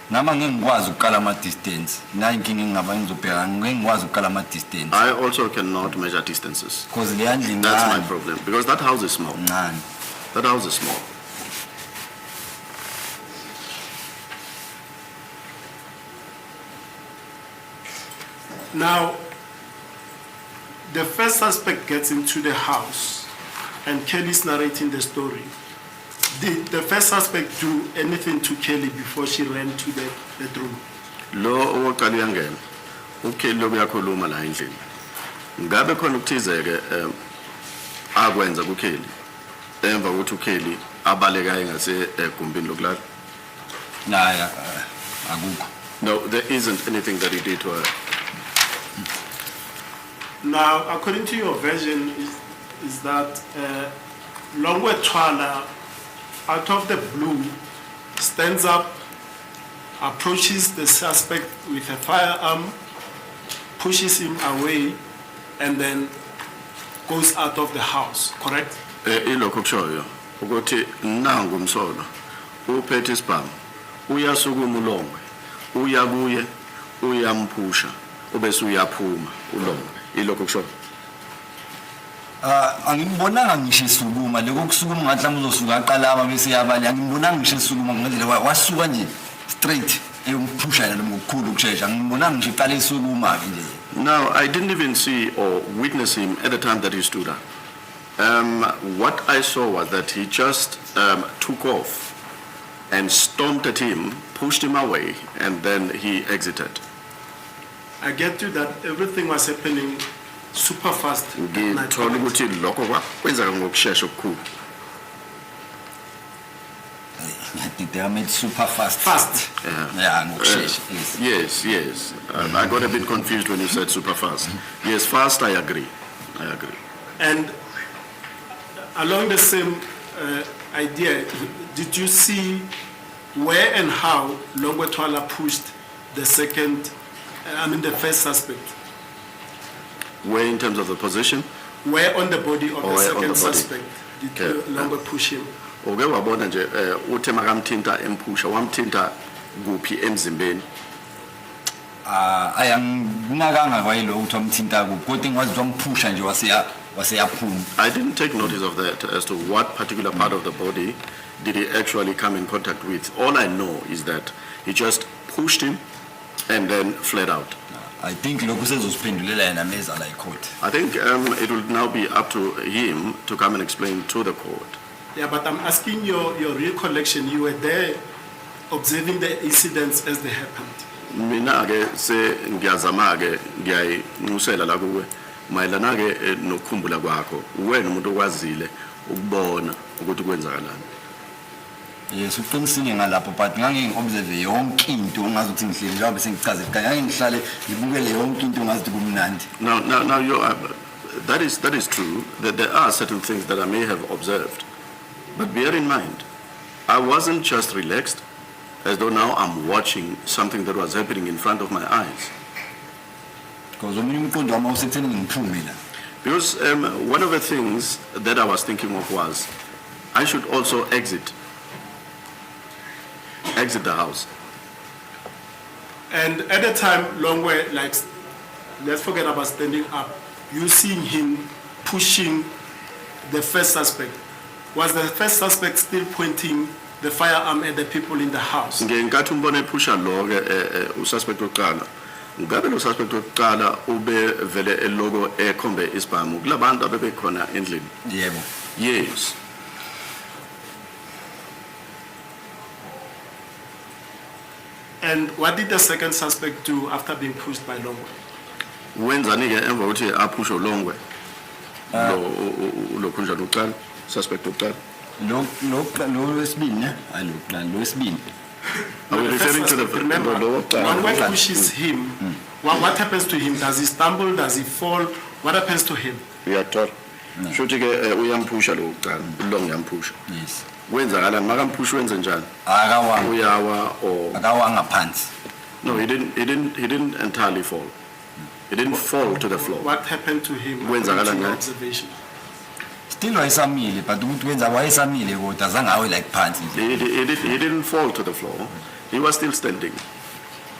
Nami angeke ngikwazi ukukala ama-distance nayo inkinga engingaba ngizobheka ngeke ngikwazi ukukala ama-distance I also cannot measure distances. because leya ndlu That's my incane problem because that house is small. incane. That house is small. Now, the first suspect gets into the house and Kelly's narrating the story. Did the first suspect do anything to Kelly before she ran to the bedroom? Lo owokuqala uyangena. uKelly lo uyakhuluma la endlini. Ngabe khona ukuthize ke akwenza kuKelly emva kokuthi uKelly abaleka engase egumbini lokulala. Naye akukho. No, there isn't anything that he did to her. Now, according to your version, is that Longwe Twala, out of the blue, stands up, approaches the suspect with a firearm, pushes him away, and then goes out of the house, correct? Ilokho kushoyo ukuthi nangu umsolwa uphethe isibhamu uyasukuma uLongwe uya kuye uyamphusha ubese uyaphuma uLongwe ilokho kushoyo. Ah, angimbonanga ngisho esukuma lokho kusukuma ngathi mhlawumbe uzosuka aqalama bese yabaleka angimbonanga ngisho esukuma ngendlela wasuka nje straight eyomphusha yena ngokukhulu ukushesha angimbonanga ngisho eqala esukuma-ke nje. Now, I didn't even see or witness him at the time that he stood up. What I saw was that he just took off and stomped at him, pushed him away, and then he exited. I get you that everything was happening super fast that night, Ngithola correct? ukuthi lokho kwenzeka ngokushesha okukhulu. Ngiyadideka made super fast. Fast. Ya ngokushesha yes. Yes. I got a bit confused when you said super fast. Yes, fast, I agree. I agree. And along the same idea, did you see where and how Longwe Twala pushed the second, I mean the first suspect? Where in terms of the position? Where on the body of Or the where on second the body. suspect did Okay. Longwe push him? Uke wabona nje uthe makamthinta emphusha wamthinta kuphi emzimbeni? Ah, ayi anginakanga kwayiloko ukuthi wamthinta kuphi kodwa engikwazi ukuthi wamphusha nje waseyaphuma. I didn't take notice of that as to what particular part of the body did he actually come in contact with. All I know is that he just pushed him and then fled out. I think lokhu usezosiphendulela yena meza la ecourt. I think it will now be up to him to come and explain to the court. Yeah, but I'm asking your recollection. You were there observing the incidents as they happened. Mina ke se ngiyazama ke ngiyayinxusela la kuwe mayelana ke nokukhumbula kwakho wena umuntu okwazile ukubona ukuthi kwenzakalani. Yes, uqinisile ngalapho but ngangeke ngi-observe yonke into ongazi ukuthi ngihleli njengoba sengichazile kanye ngangeke ngihlale ngibukele yonke into ongazi ukuthi kumnandi. Now you are, that is true that there are certain things that I may have observed, but bear in mind, I wasn't just relaxed as though now I'm watching something that was happening in front of my eyes. Because omunye umqondo wami awusekutheni ngiphume la. Because one of the things that I was thinking of was I should also exit the house. And at the time, Longwe, like, let's forget about standing up. You seeing him pushing the first suspect. Was the first suspect still pointing the firearm at the people in the house? Ngenkathi umbona ephusha lo ke ususpect wokuqala ngabe lo suspect wokuqala ube vele eloko ekhombe isibhamu kulabantu abebekhona endlini? Yebo. Yes. And what did the second suspect do after being pushed by Longwe? Wenzani ke emva kokuthi aphushe uLongwe? Lo ulokhunjani uqala, suspect uqala. Lo wesibili ne, hayi lo wokuqala, lo wesibili. Are we The first referring to the suspect, remember, lo wokuqala? Longwe pushes him. What happens to him? Does he stumble? Does he fall? What happens to him? Uyathola. Shuthi ke uyamphusha lo wokuqala, uLongwe uyamphusha. Yes. Kwenzakalani makamphusha, wenze njani? Akawanga. Uyawa or Akawanga phansi. No, he didn't entirely fall. He didn't fall to the floor. What happened to him? Kwenzakalani According to your ngaye? observation. Still wayesamile, but ukuthi wenza wayesamile kodwa azange awe like phansi nje. He didn't fall to the floor. He was still standing.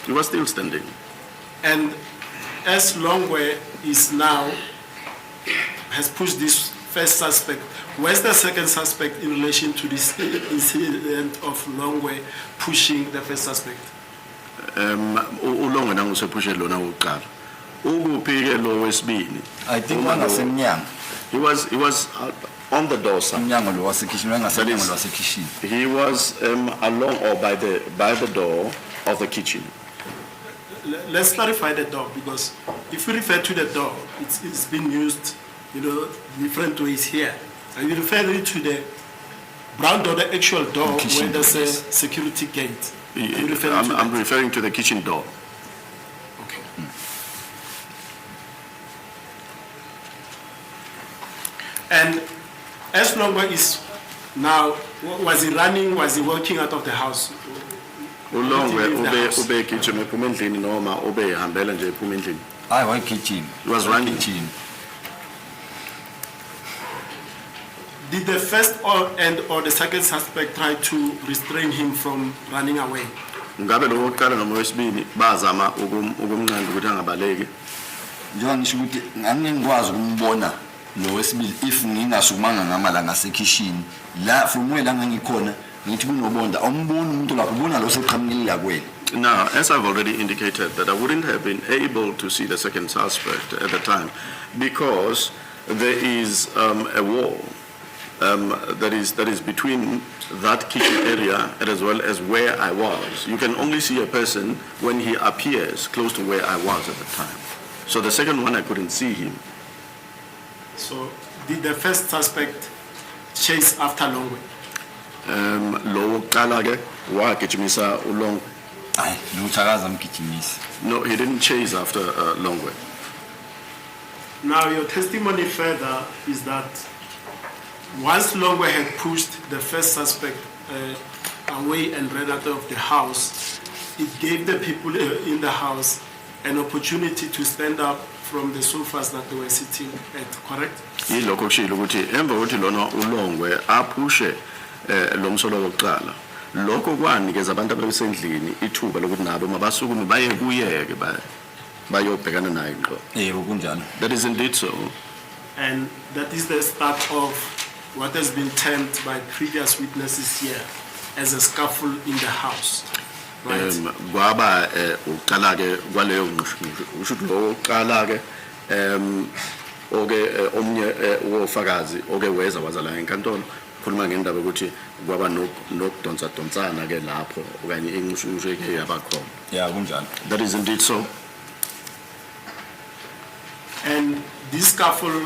He was still standing. And as Longwe is now, has pushed this first suspect, where's the second suspect in relation to this incident of Longwe pushing the first suspect? uLongwe nangu usephushe lona wokuqala. Ukuphi ke lo wesibili? I think Uma lo- wangasemnyango. He was on the door side. Umnyango lo wasekhishini, wangasemnyango That is- lo wasekhishini. He was along or by the door of the kitchen. Let's clarify the door, because if we refer to the door, it's been used different ways here. Are you referring to the brown door, the actual door The kitchen where there's door, a yes. security gate? Are you referring to I'm that? referring to the kitchen door. Okay. And as Longwe is now, was he running, was he walking out of the house? uLongwe Did he leave the ube house? ube gijima ephuma endlini noma ube ehambela nje ephuma endlini? Hayi, wayegijima. He was running. Wayegijima. Did the first or and or the second suspect try to restrain him from running away? Ngabe lo wokuqala noma wesibili bazama ukumnqanda ukuthi angabaleki? Njengoba ngisho ukuthi ngangeke ngikwazi ukumbona lo wesibili if ngingasukumanga ngama la ngasekhishini la from where la ngangikhona, ngithi kunobonda, awumboni umuntu lapho, ubona lo seqhamukile la kwena. Now, as I've already indicated, that I wouldn't have been able to see the second suspect at the time because there is a wall that is between that kitchen area and as well as where I was. You can only see a person when he appears close to where I was at the time. So the second one, I couldn't see him. So did the first suspect chase after Longwe? Lo wokuqala ke wagijimisa uLongwe? Hayi, lutho, akaze amgijimisa. No, he didn't chase after Longwe. Now, your testimony further is that once Longwe had pushed the first suspect away and ran out of the house, it gave the people in the house an opportunity to stand up from the sofas that they were sitting at, correct? Yilokho kushilo ukuthi emva kokuthi lona uLongwe aphushe lo msolo wokuqala, lokho kwanikeza abantu ababesendlini ithuba lokuthi nabo mabasukume baye kuyeke bayobhekana naye ngqo. Yebo, kunjalo. That is indeed so. And that is the start of what has been termed by previous witnesses here as a scuffle in the house, right? Kwaba uqala ke kwaleyo ngqushu, usho ukuthi lo uqala ke oke omnye wofakazi oke weza waza la enkantolo khuluma ngendaba ukuthi kwaba nokudonsa donsana ke lapho okanye inxushunxushu eke yaba khona. Ya, kunjalo. That is indeed so. And this scuffle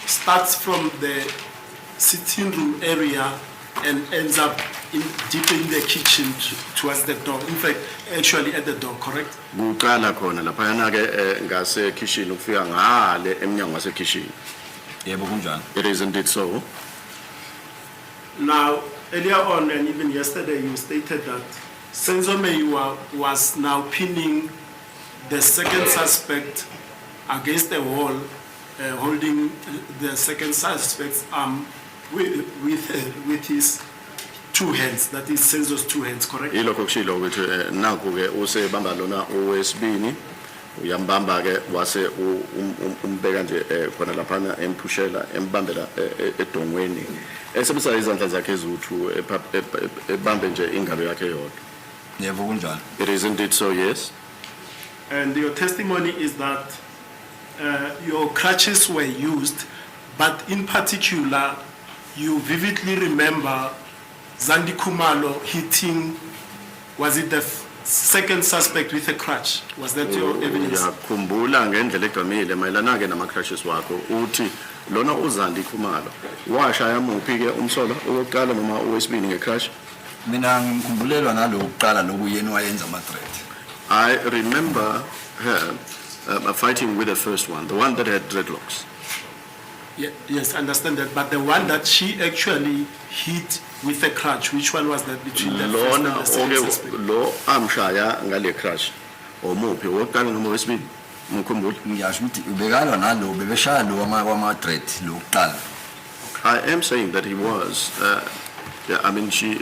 starts from the sitting room area and ends up in, deep in the kitchen towards the door. In fact, actually at the door, correct? Kuqala khona laphayana ke ngase kitchen ukufika ngale eminyango wase kitchen. Yebo, kunjalo. It is indeed so. Now, earlier on and even yesterday, you stated that Senzo Meyiwa was now pinning the second suspect against the wall, holding the second suspect's arm with his two hands, that is Senzo's two hands, correct? Ilokho kushilo ukuthi naku ke usebamba lona owesibini, uyambamba ke wase umbeka nje khona laphana, emphushela, embambela edongweni esebenzisa izandla zakhe eziwu-two, ebambe nje ingalo yakhe yodwa. Yebo, kunjalo. It is indeed so, yes. And your testimony is that your crutches were used, but in particular, you vividly remember Zandi Khumalo hitting, was it the second suspect with a crutch. Was that your evidence? Uyakhumbula ngendlela egqamile mayelana ke nama-crutches wakho, uthi lona uZandi Khumalo washaya muphi ke umsolwa, owokuqala noma owesibili, nge-crutch? Mina ngikhumbulelwa nalokuqala loku yena wayenza ama-dread. I remember her fighting with the first one, the one that had dreadlocks. Yes, understand that. But the one that she actually hit with a crutch, which one was that between the first and Lona the second oke suspect? lo amshaya ngale crutch, omuphi, owokuqala noma owesibili, ngikhumbula? Ngiyasho ukuthi ubekalwa nalo bebeshaya lo wama-dread lo kuqala. I am saying that he was, yeah, I mean, she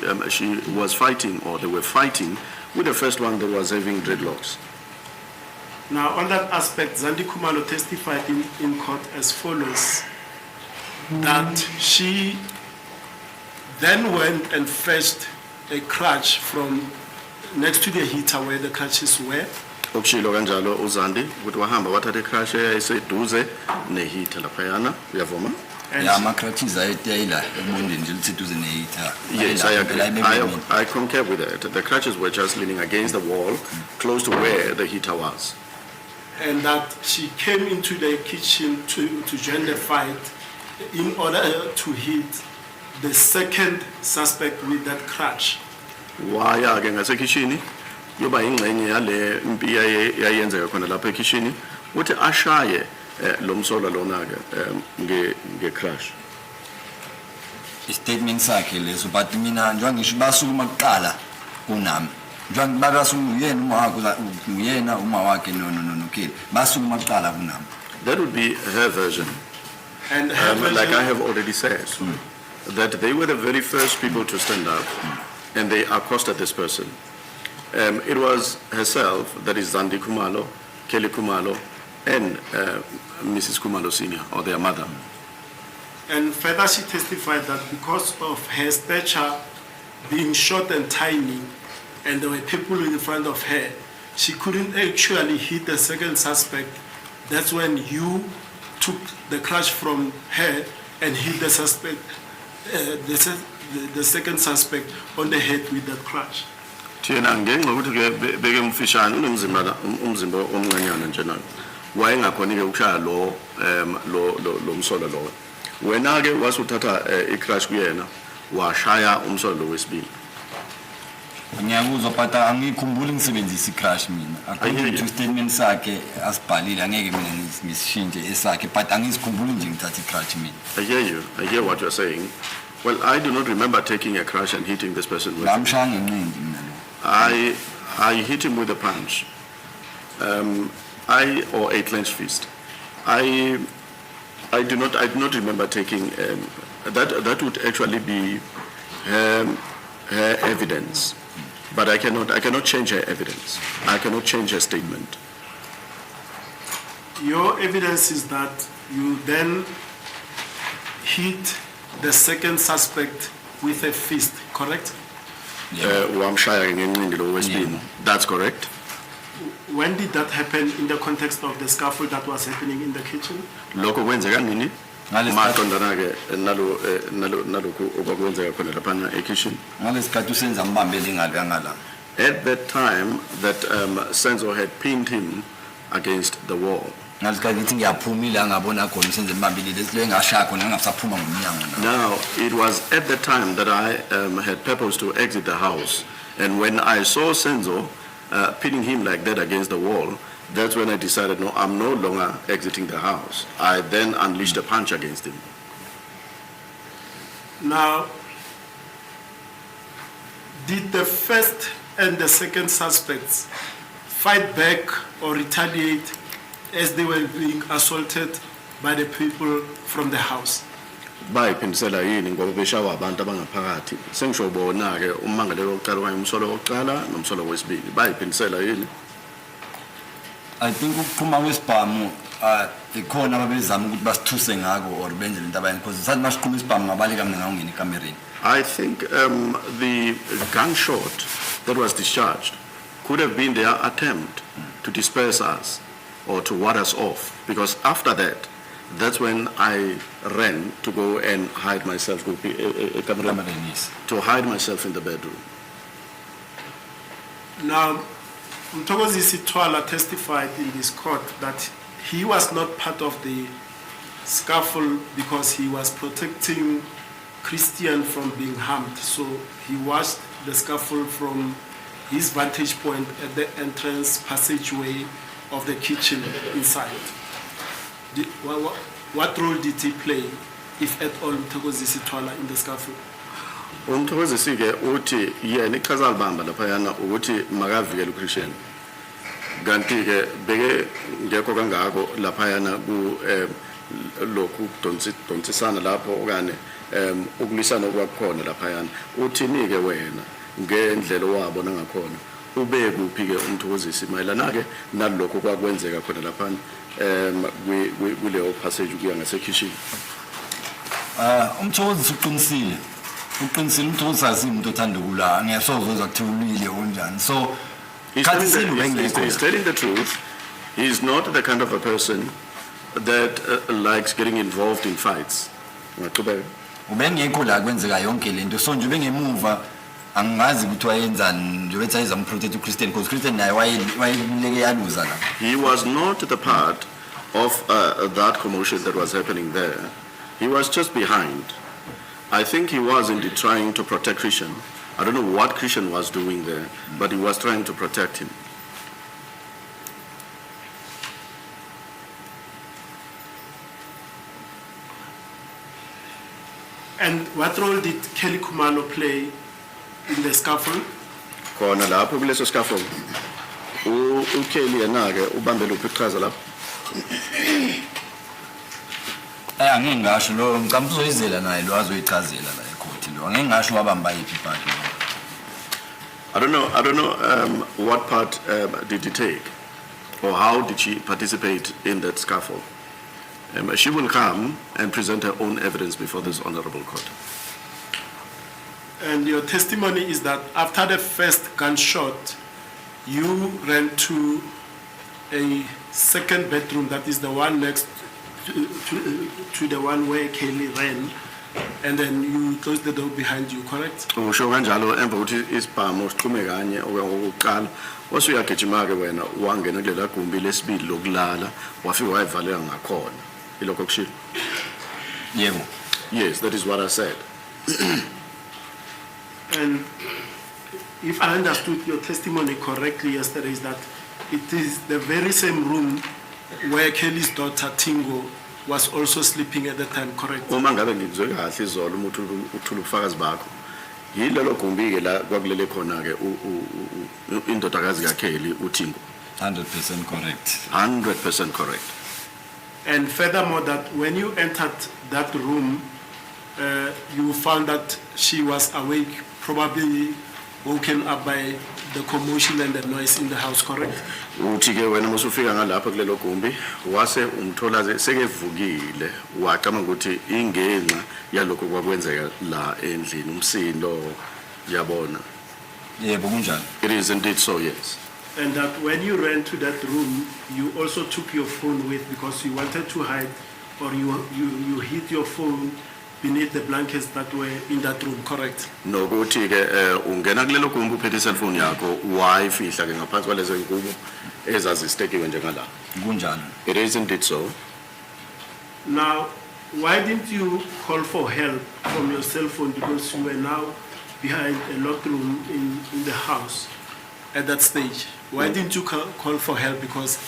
was fighting, or they were fighting, with the first one that was having dreadlocks. Now, on that aspect, Zandi Khumalo testified in court as follows, that she then went and fetched a crutch from next to the heater where the crutches were, Okushilo kanjalo uZandi ukuthi wahamba wathatha i-crutch eyayiseduze ne-heater laphayana, uyavuma? And Ya, ama-crutches ayeteyila ebondeni nje liseduze ne-heater. Yes, I agree. I concur with that. The crutches were just leaning against the wall, close to where the heater was. And that she came into the kitchen to join the fight in order to hit the second suspect with that crutch. Waya ke ngasekhishini yoba ingxenye yale mpi yayenzeka khona lapha ekhishini uthi ashaye lo msolwa lona ke nge-crutch. I-statement sakhe leso, but mina njengoba ngisho basukuma kuqala kunami, njengoba babasukuma uyena uma wakhe uyena uma wakhe noKelly basukuma kuqala kunami. That would be her version. And her Like I version- have already said, that they were the very first people to stand up and they accosted this person. It was herself, that is Zandi Khumalo, Kelly Khumalo, and Mrs. Khumalo Sr., or their mother. And further, she testified that because of her stature being short and tiny, and there were people in front of her, she couldn't actually hit the second suspect. That's when you took the crutch from her and hit the suspect, the second suspect on the head with that crutch. Thina ngenxa yokuthi ke beke mfishane unomzimba umzimba omncanyana nje nayo wayengakhoni ke ukushaya lo lo msolwa lo, wena ke wasuthatha i-crutch kuyena washaya umsolwa lo wesibili. Ngiyakuzwa, but angikhumbuli ngisebenzisa i-crutch mina. According Ayike. to statement sakhe asibhalile, angeke mina ngisishintshe esakhe, but angizikhumbuli nje ngithatha i-crutch mina. I hear you. I hear what you're saying. Well, I do not remember taking a crutch and hitting this person with it. Ngamshaya ngenqindi mina lo. I hit him with a punch. Or a clenched fist. I do not remember taking, that, that would actually be her evidence. But I cannot change her evidence. I cannot change her statement. Your evidence is that you then hit the second suspect with a fist, correct? Wamshaya ngenqindi lo wesibili. That's correct. When did that happen in the context of the scuffle that was happening in the kitchen? Lokho kwenzeka nini? Ngalesikhathi- Maqondana ke nalokhu okwakwenzeka khona laphana ekitchen. Ngalesikhathi uSenzo ambambele ingalo yangala. At that time that Senzo had pinned him against the wall. Ngalesikhathi ngithi ngiyaphumile ngabona khona uSenzo embambile lesi lo engashaya khona ngingasaphuma ngomnyango na. Now, it was at the time that I had purpose to exit the house. And when I saw Senzo pinning him like that against the wall, that's when I decided, no, I'm no longer exiting the house. I then unleashed a punch against him. Now, did the first and the second suspects fight back or retaliate as they were being assaulted by the people from the house? Bayiphindisela yini ngoba beshawa abantu abangaphakathi, sengisho bona-ke ummangalelwa wokuqala okanye umsolwa wokuqala nomsolwa wesibili, bayiphindisela yini? I think ukuphuma kwesibhamu ikhona ababezama ukuthi basithuse ngako or benze lento abayenza, because sathi masiqhuma isibhamu ngabaleka mina ngawungena ekamereni. I think the gunshot that was discharged could have been their attempt to disperse us or to ward us off, because after that, that's when I ran to go and hide myself, kuphi? Ekamereni. Ekamereni, yes. To hide myself in the bedroom. Now, Mthokozisi Thwala testified in this court that he was not part of the scuffle because he was protecting Christian from being harmed. So he watched the scuffle from his vantage point at the entrance passageway of the kitchen inside. What role did he play, if at all, Mthokozisi Thwala in the scuffle? Umthokozisi ke uthi yena iqhaza alibamba laphayana ukuthi makavikele uChristian. Kanti ke beke ngekho kangako laphayana ku lokhu kudonsisana lapho okanye ukulwisana okwakukhona laphayana. Uthini ke wena ngendlela owabona ngakhona? Ube kuphi ke umthokozisi mayelana ke nalokho kwakwenzeka khona laphana kuleyo passage kuya ngasekhishini? Umthokozisi uqinisile. Uqinisile umthokozisi asimuntu othanda ukulwa. Ngiyasoza uzwa kuthiwa ulwile onjani. So He's khathi telling, sini the, he's, bengekho. he's telling the truth. He's not the kind of a person that likes getting involved in fights. Ungaqhubeka. Ubengekho la kwenzeka yonke lento. So nje bengemuva angazi ukuthi wayenzani nje bethi ayezama uprotect uChristian because Christian naye waye wayeleke yaluza la. He was not the part of that commotion that was happening there. He was just behind. I think he was indeed trying to protect Christian. I don't know what Christian was doing there, but he was trying to protect him. And what role did Kelly Khumalo play in the scuffle? Khona lapho kuleso scaffold. UKelly yena ke ubambe luphi iqhaza lapho? Angeke ngasho lo ngicabanga uzoyizela naye lo azoyichazela la ecourt lo. Angeke ngasho wabamba yiphi part. I don't know what part did he take, or how did she participate in that scuffle. She will come and present her own evidence before this honorable court. And your testimony is that after the first gunshot, you ran to a second bedroom, that is the one next to the one where Kelly ran, and then you closed the door behind you, correct? Usho kanjalo emva kokuthi isibhamu siqhume kanye okokuqala, wase uyagijima ke wena wangena kulela gumbi lesibili lokulala, wafika wayivalela ngakhona. Ilokho kushilo. Yebo. Yes, that is what I said. And if I understood your testimony correctly yesterday, is that it is the very same room where Kelly's daughter Tingo was also sleeping at the time, correct? Uma ngabe ngikuzwe kahle izolo uma uthula ubufakazi bakho. Yilelo gumbi ke la kwakulele khona ke indodakazi kaKelly uThingo. 100% correct. 100% correct. And furthermore, that when you entered that room, you found that she was awake, probably woken up by the commotion and the noise in the house, correct? Uthi ke wena musufika ngalapha kulelo gumbi wase umthola sekevukile wacabanga ukuthi ingenxa yalokho kwakwenzeka la endlini umsindo yabona. Yebo kunjalo. It is indeed so, yes. And that when you ran to that room, you also took your phone with because you wanted to hide or you hid your phone beneath the blankets that were in that room, correct? Nokuthi ke ungena kulelo gumbi uphethe cellphone yakho wayifihla ke ngaphansi kwalezo ingubo ezazisitekiwe njengala. Kunjalo. It is indeed so. Now, why didn't you call for help from your cell phone because you were now behind a locked room in the house at that stage? Why didn't you call for help because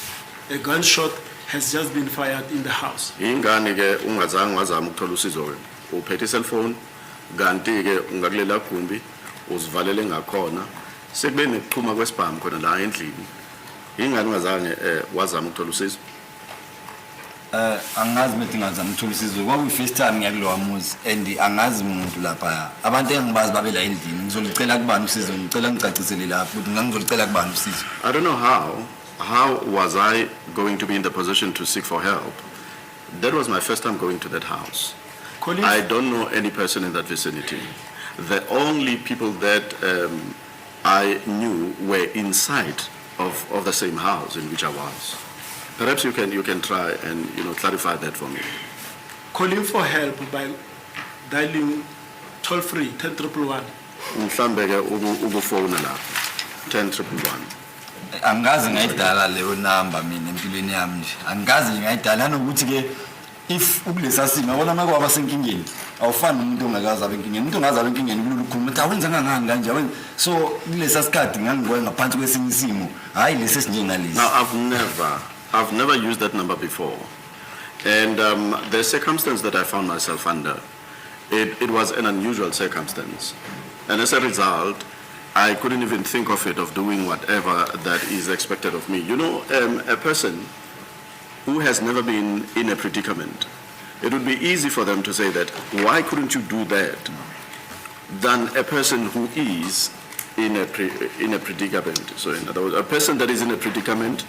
a gunshot has just been fired in the house? Ingani ke ungazange wazama ukuthola usizo wena. Uphethe cellphone kanti ke ungakulela gumbi uzivalele ngakhona sekube nekuqhuma kwesibhamu khona la endlini. Ingani ungazange wazama ukuthola usizo? Angazi ukuthi ngazama ukuthola usizo. Kwakuyi first time ngiya kulowa muzi and angazi umuntu lapha. Abantu engibazi babe la endlini. Ngizolicela kubani usizo? Ngicela ngicacisele lapho ukuthi ngangizolicela kubani usizo. I don't know how. How was I going to be in the position to seek for help? That was my first time going to that house. Colleagues, I don't know any person in that vicinity. The only people that I knew were inside of the same house in which I was. Perhaps you can try and clarify that for me. Calling for help by dialing toll free 10 111. Mhlambe ke ukufona lapho 10 111. Angikaze ngayidala leyo number mina empilweni yami nje, angikaze nje ngayidala. Nanokuthi-ke if ukulesa simo, yabona, uma kwaba senkingeni awufani nomuntu ongakaze abe enkingeni. Umuntu ongaze abe enkingeni kulula ukukhuluma ukuthi awenza ngangani kanje, awenza so. Kulesa sikhathi ngangikwaye ngaphansi kwesinye isimo, hhayi lesi esinjengalesi. Now, I've never used that number before. And the circumstance that I found myself under, it was an unusual circumstance. And as a result, I couldn't even think of it, of doing whatever that is expected of me. A person who has never been in a predicament, it would be easy for them to say that, "Why couldn't you do that?" than a person who is in a predicament. So in other words, a person that is in a predicament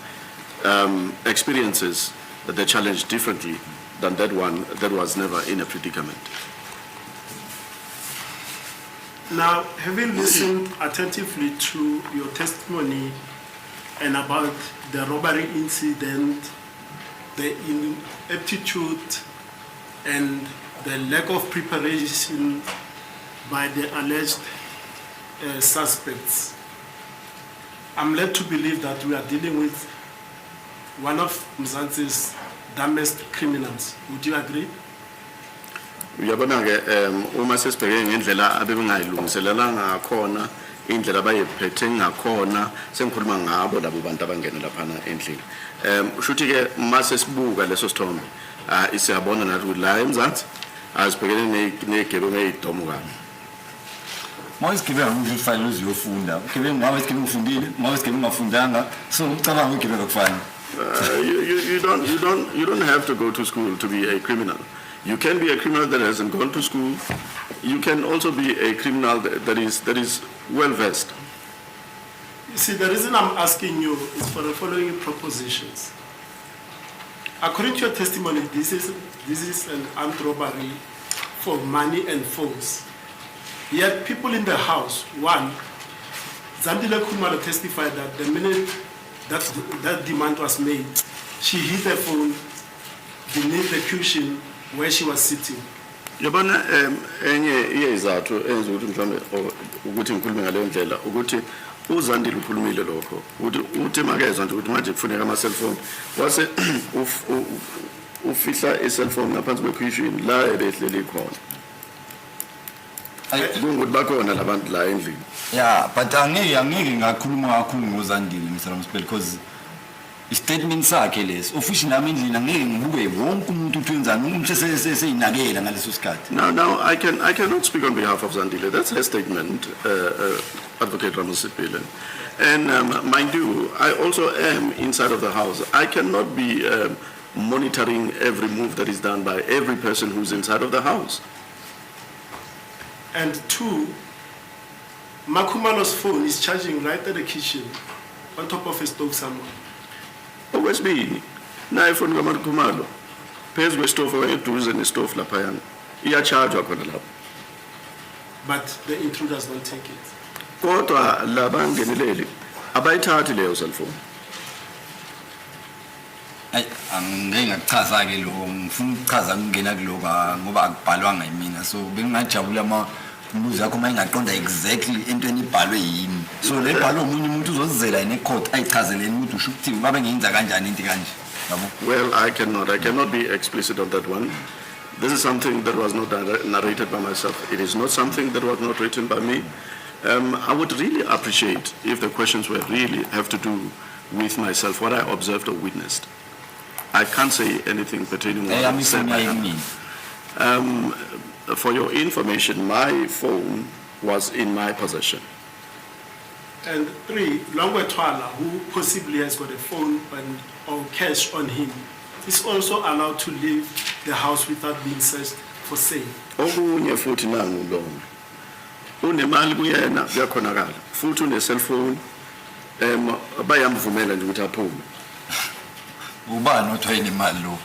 experiences the challenge differently than that one that was never in a predicament. Now, having listened attentively to your testimony and about the robbery incident, the ineptitude and the lack of preparation by the alleged suspects, I'm led to believe that we are dealing with one of Mzansi's dumbest criminals. Would you agree? Uyabona ke, uma sesibheke ngendlela abebengayilungiselelanga ngakhona, indlela abayiphethe ngakhona, sengikhuluma ngabo labo bantu abangena laphana endlini. Ushuthi ke uma sesibuka leso sithombe, ah, siyabona nathi ukuthi la eMzansi asibhekene nezigebengu ezidomu kabi. Uma isigebengu ngisho kufanele uziyofunda ugebengu, ngabe isigebengu ufundile, ngabe isigebengu ungafundanga, so ucabanga ugebengu akufani. You don't have to go to school to be a criminal. You can be a criminal that hasn't gone to school. You can also be a criminal that is well versed. You see, the reason I'm asking you is for the following propositions. According to your testimony, this is an armed robbery for money and phones. Yet people in the house, one, Zandile Khumalo testified that the minute that demand was made, she hid the phone beneath the cushion where she was sitting. Yabona, enye yezizathu enza ukuthi mhlawumbe ukuthi ngikhulume ngaleyo ndlela ukuthi uZandile ukhulumile lokho ukuthi uthi makezwa nje ukuthi manje kufuneka ama cellphone, wase ufihla i-cellphone ngaphansi kwe-cushion la ebehleli khona, kungukuthi bakhona labantu la endlini. Yeah, but angeke ngakhuluma kakhulu ngoZandile, Mr. Ramosepele, because i-statement sakhe leso, ofuthi nami endlini angeke ngibuke wonke umuntu ukuthi wenzani, umuntu seseyinakela ngaleso sikhathi. Now I cannot speak on behalf of Zandile. That's her statement, Advocate Ramosepele. And mind you, I also am inside of the house. I cannot be monitoring every move that is done by every person who's inside of the house. And two, MaKhumalo's phone is charging right at the kitchen on top of a stove somewhere. Okwesibili, nayo ifoni kaMaKhumalo phezu kwesitofu okanye eduze nesitofu laphayana iyachajwa khona lapho. But the intruders don't take it. Kodwa labangeneleli abayithathi leyo cellphone. Ayi, angeke ngakuchaza-ke lokho. Ngifuna ukuchaza ukungena kuloko, ah, ngoba akubhalwanga yimina, so bengingajabula uma imibuzo yakho uma ingaqonda exactly entweni ibhalwe yimi. So le bhalwe omunye umuntu uzozizela yena e-court ayichazeleni ukuthi usho ukuthini, babe ngenza kanjani into kanje, yabo. Well, I cannot. I cannot be explicit on that one. This is something that was not narrated by myself. It is not something that was not written by me. I would really appreciate if the questions were really have to do with myself, what I observed or witnessed. I can't say anything pertaining to what Eyami was said ifoni by yayimina. For your information, my phone was in my possession. And three, Longwe Twala, who possibly has got a phone and, or cash on him, is also allowed to leave the house without being searched for same. Okunye futhi, nangu lona unemali kuyena, kuyakhonakala futhi une-cellphone, bayamvumela nje ukuthi aphume. Ubani othi wayenemali lo?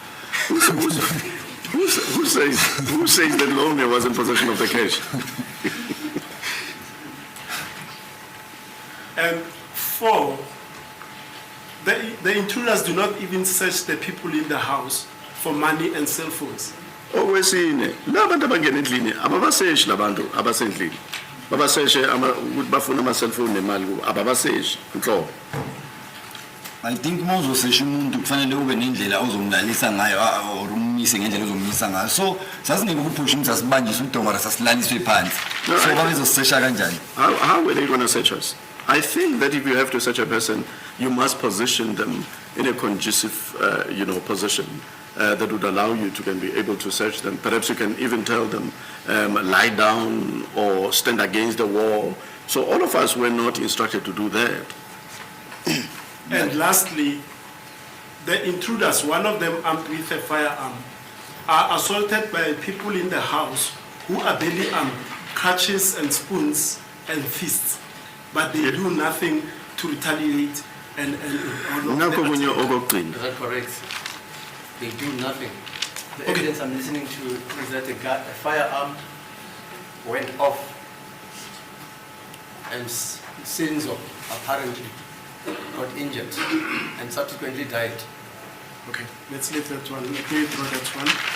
Who says that Longwe was in possession of the cash? And four, the intruders do not even search the people in the house for money and cell phones. Okwesine, la bantu abangena endlini ababaseshi labantu abasendlini, babaseshe ukuthi bafuna ama-cellphone nemali kubo, ababaseshi nhlobo. I think uma uzosesha umuntu kufanele ube nendlela ozomlalisa ngayo or ummise ngendlela ozomisa ngayo. So sasingeke ukuphusha umuntu sasibanjise udonga sasilaliswe phansi. No, So babezosesha kanjani? How were they going to search us? I think that if you have to search a person, you must position them in a conducive, position that would allow you to can be able to search them. Perhaps you can even tell them, lie down or stand against the wall. So all of us were not instructed to do that. And lastly, the intruders, one of them armed with a firearm, are assaulted by people in the house who are barely armed, crutches and spoons and fists, but they do nothing to retaliate and Nakho okunye okokugcina. Is that correct? They do nothing. The Okay. evidence I'm listening to is that a firearm went off and Senzo apparently got injured and subsequently died. Okay, let's leave that one. Let me draw that one.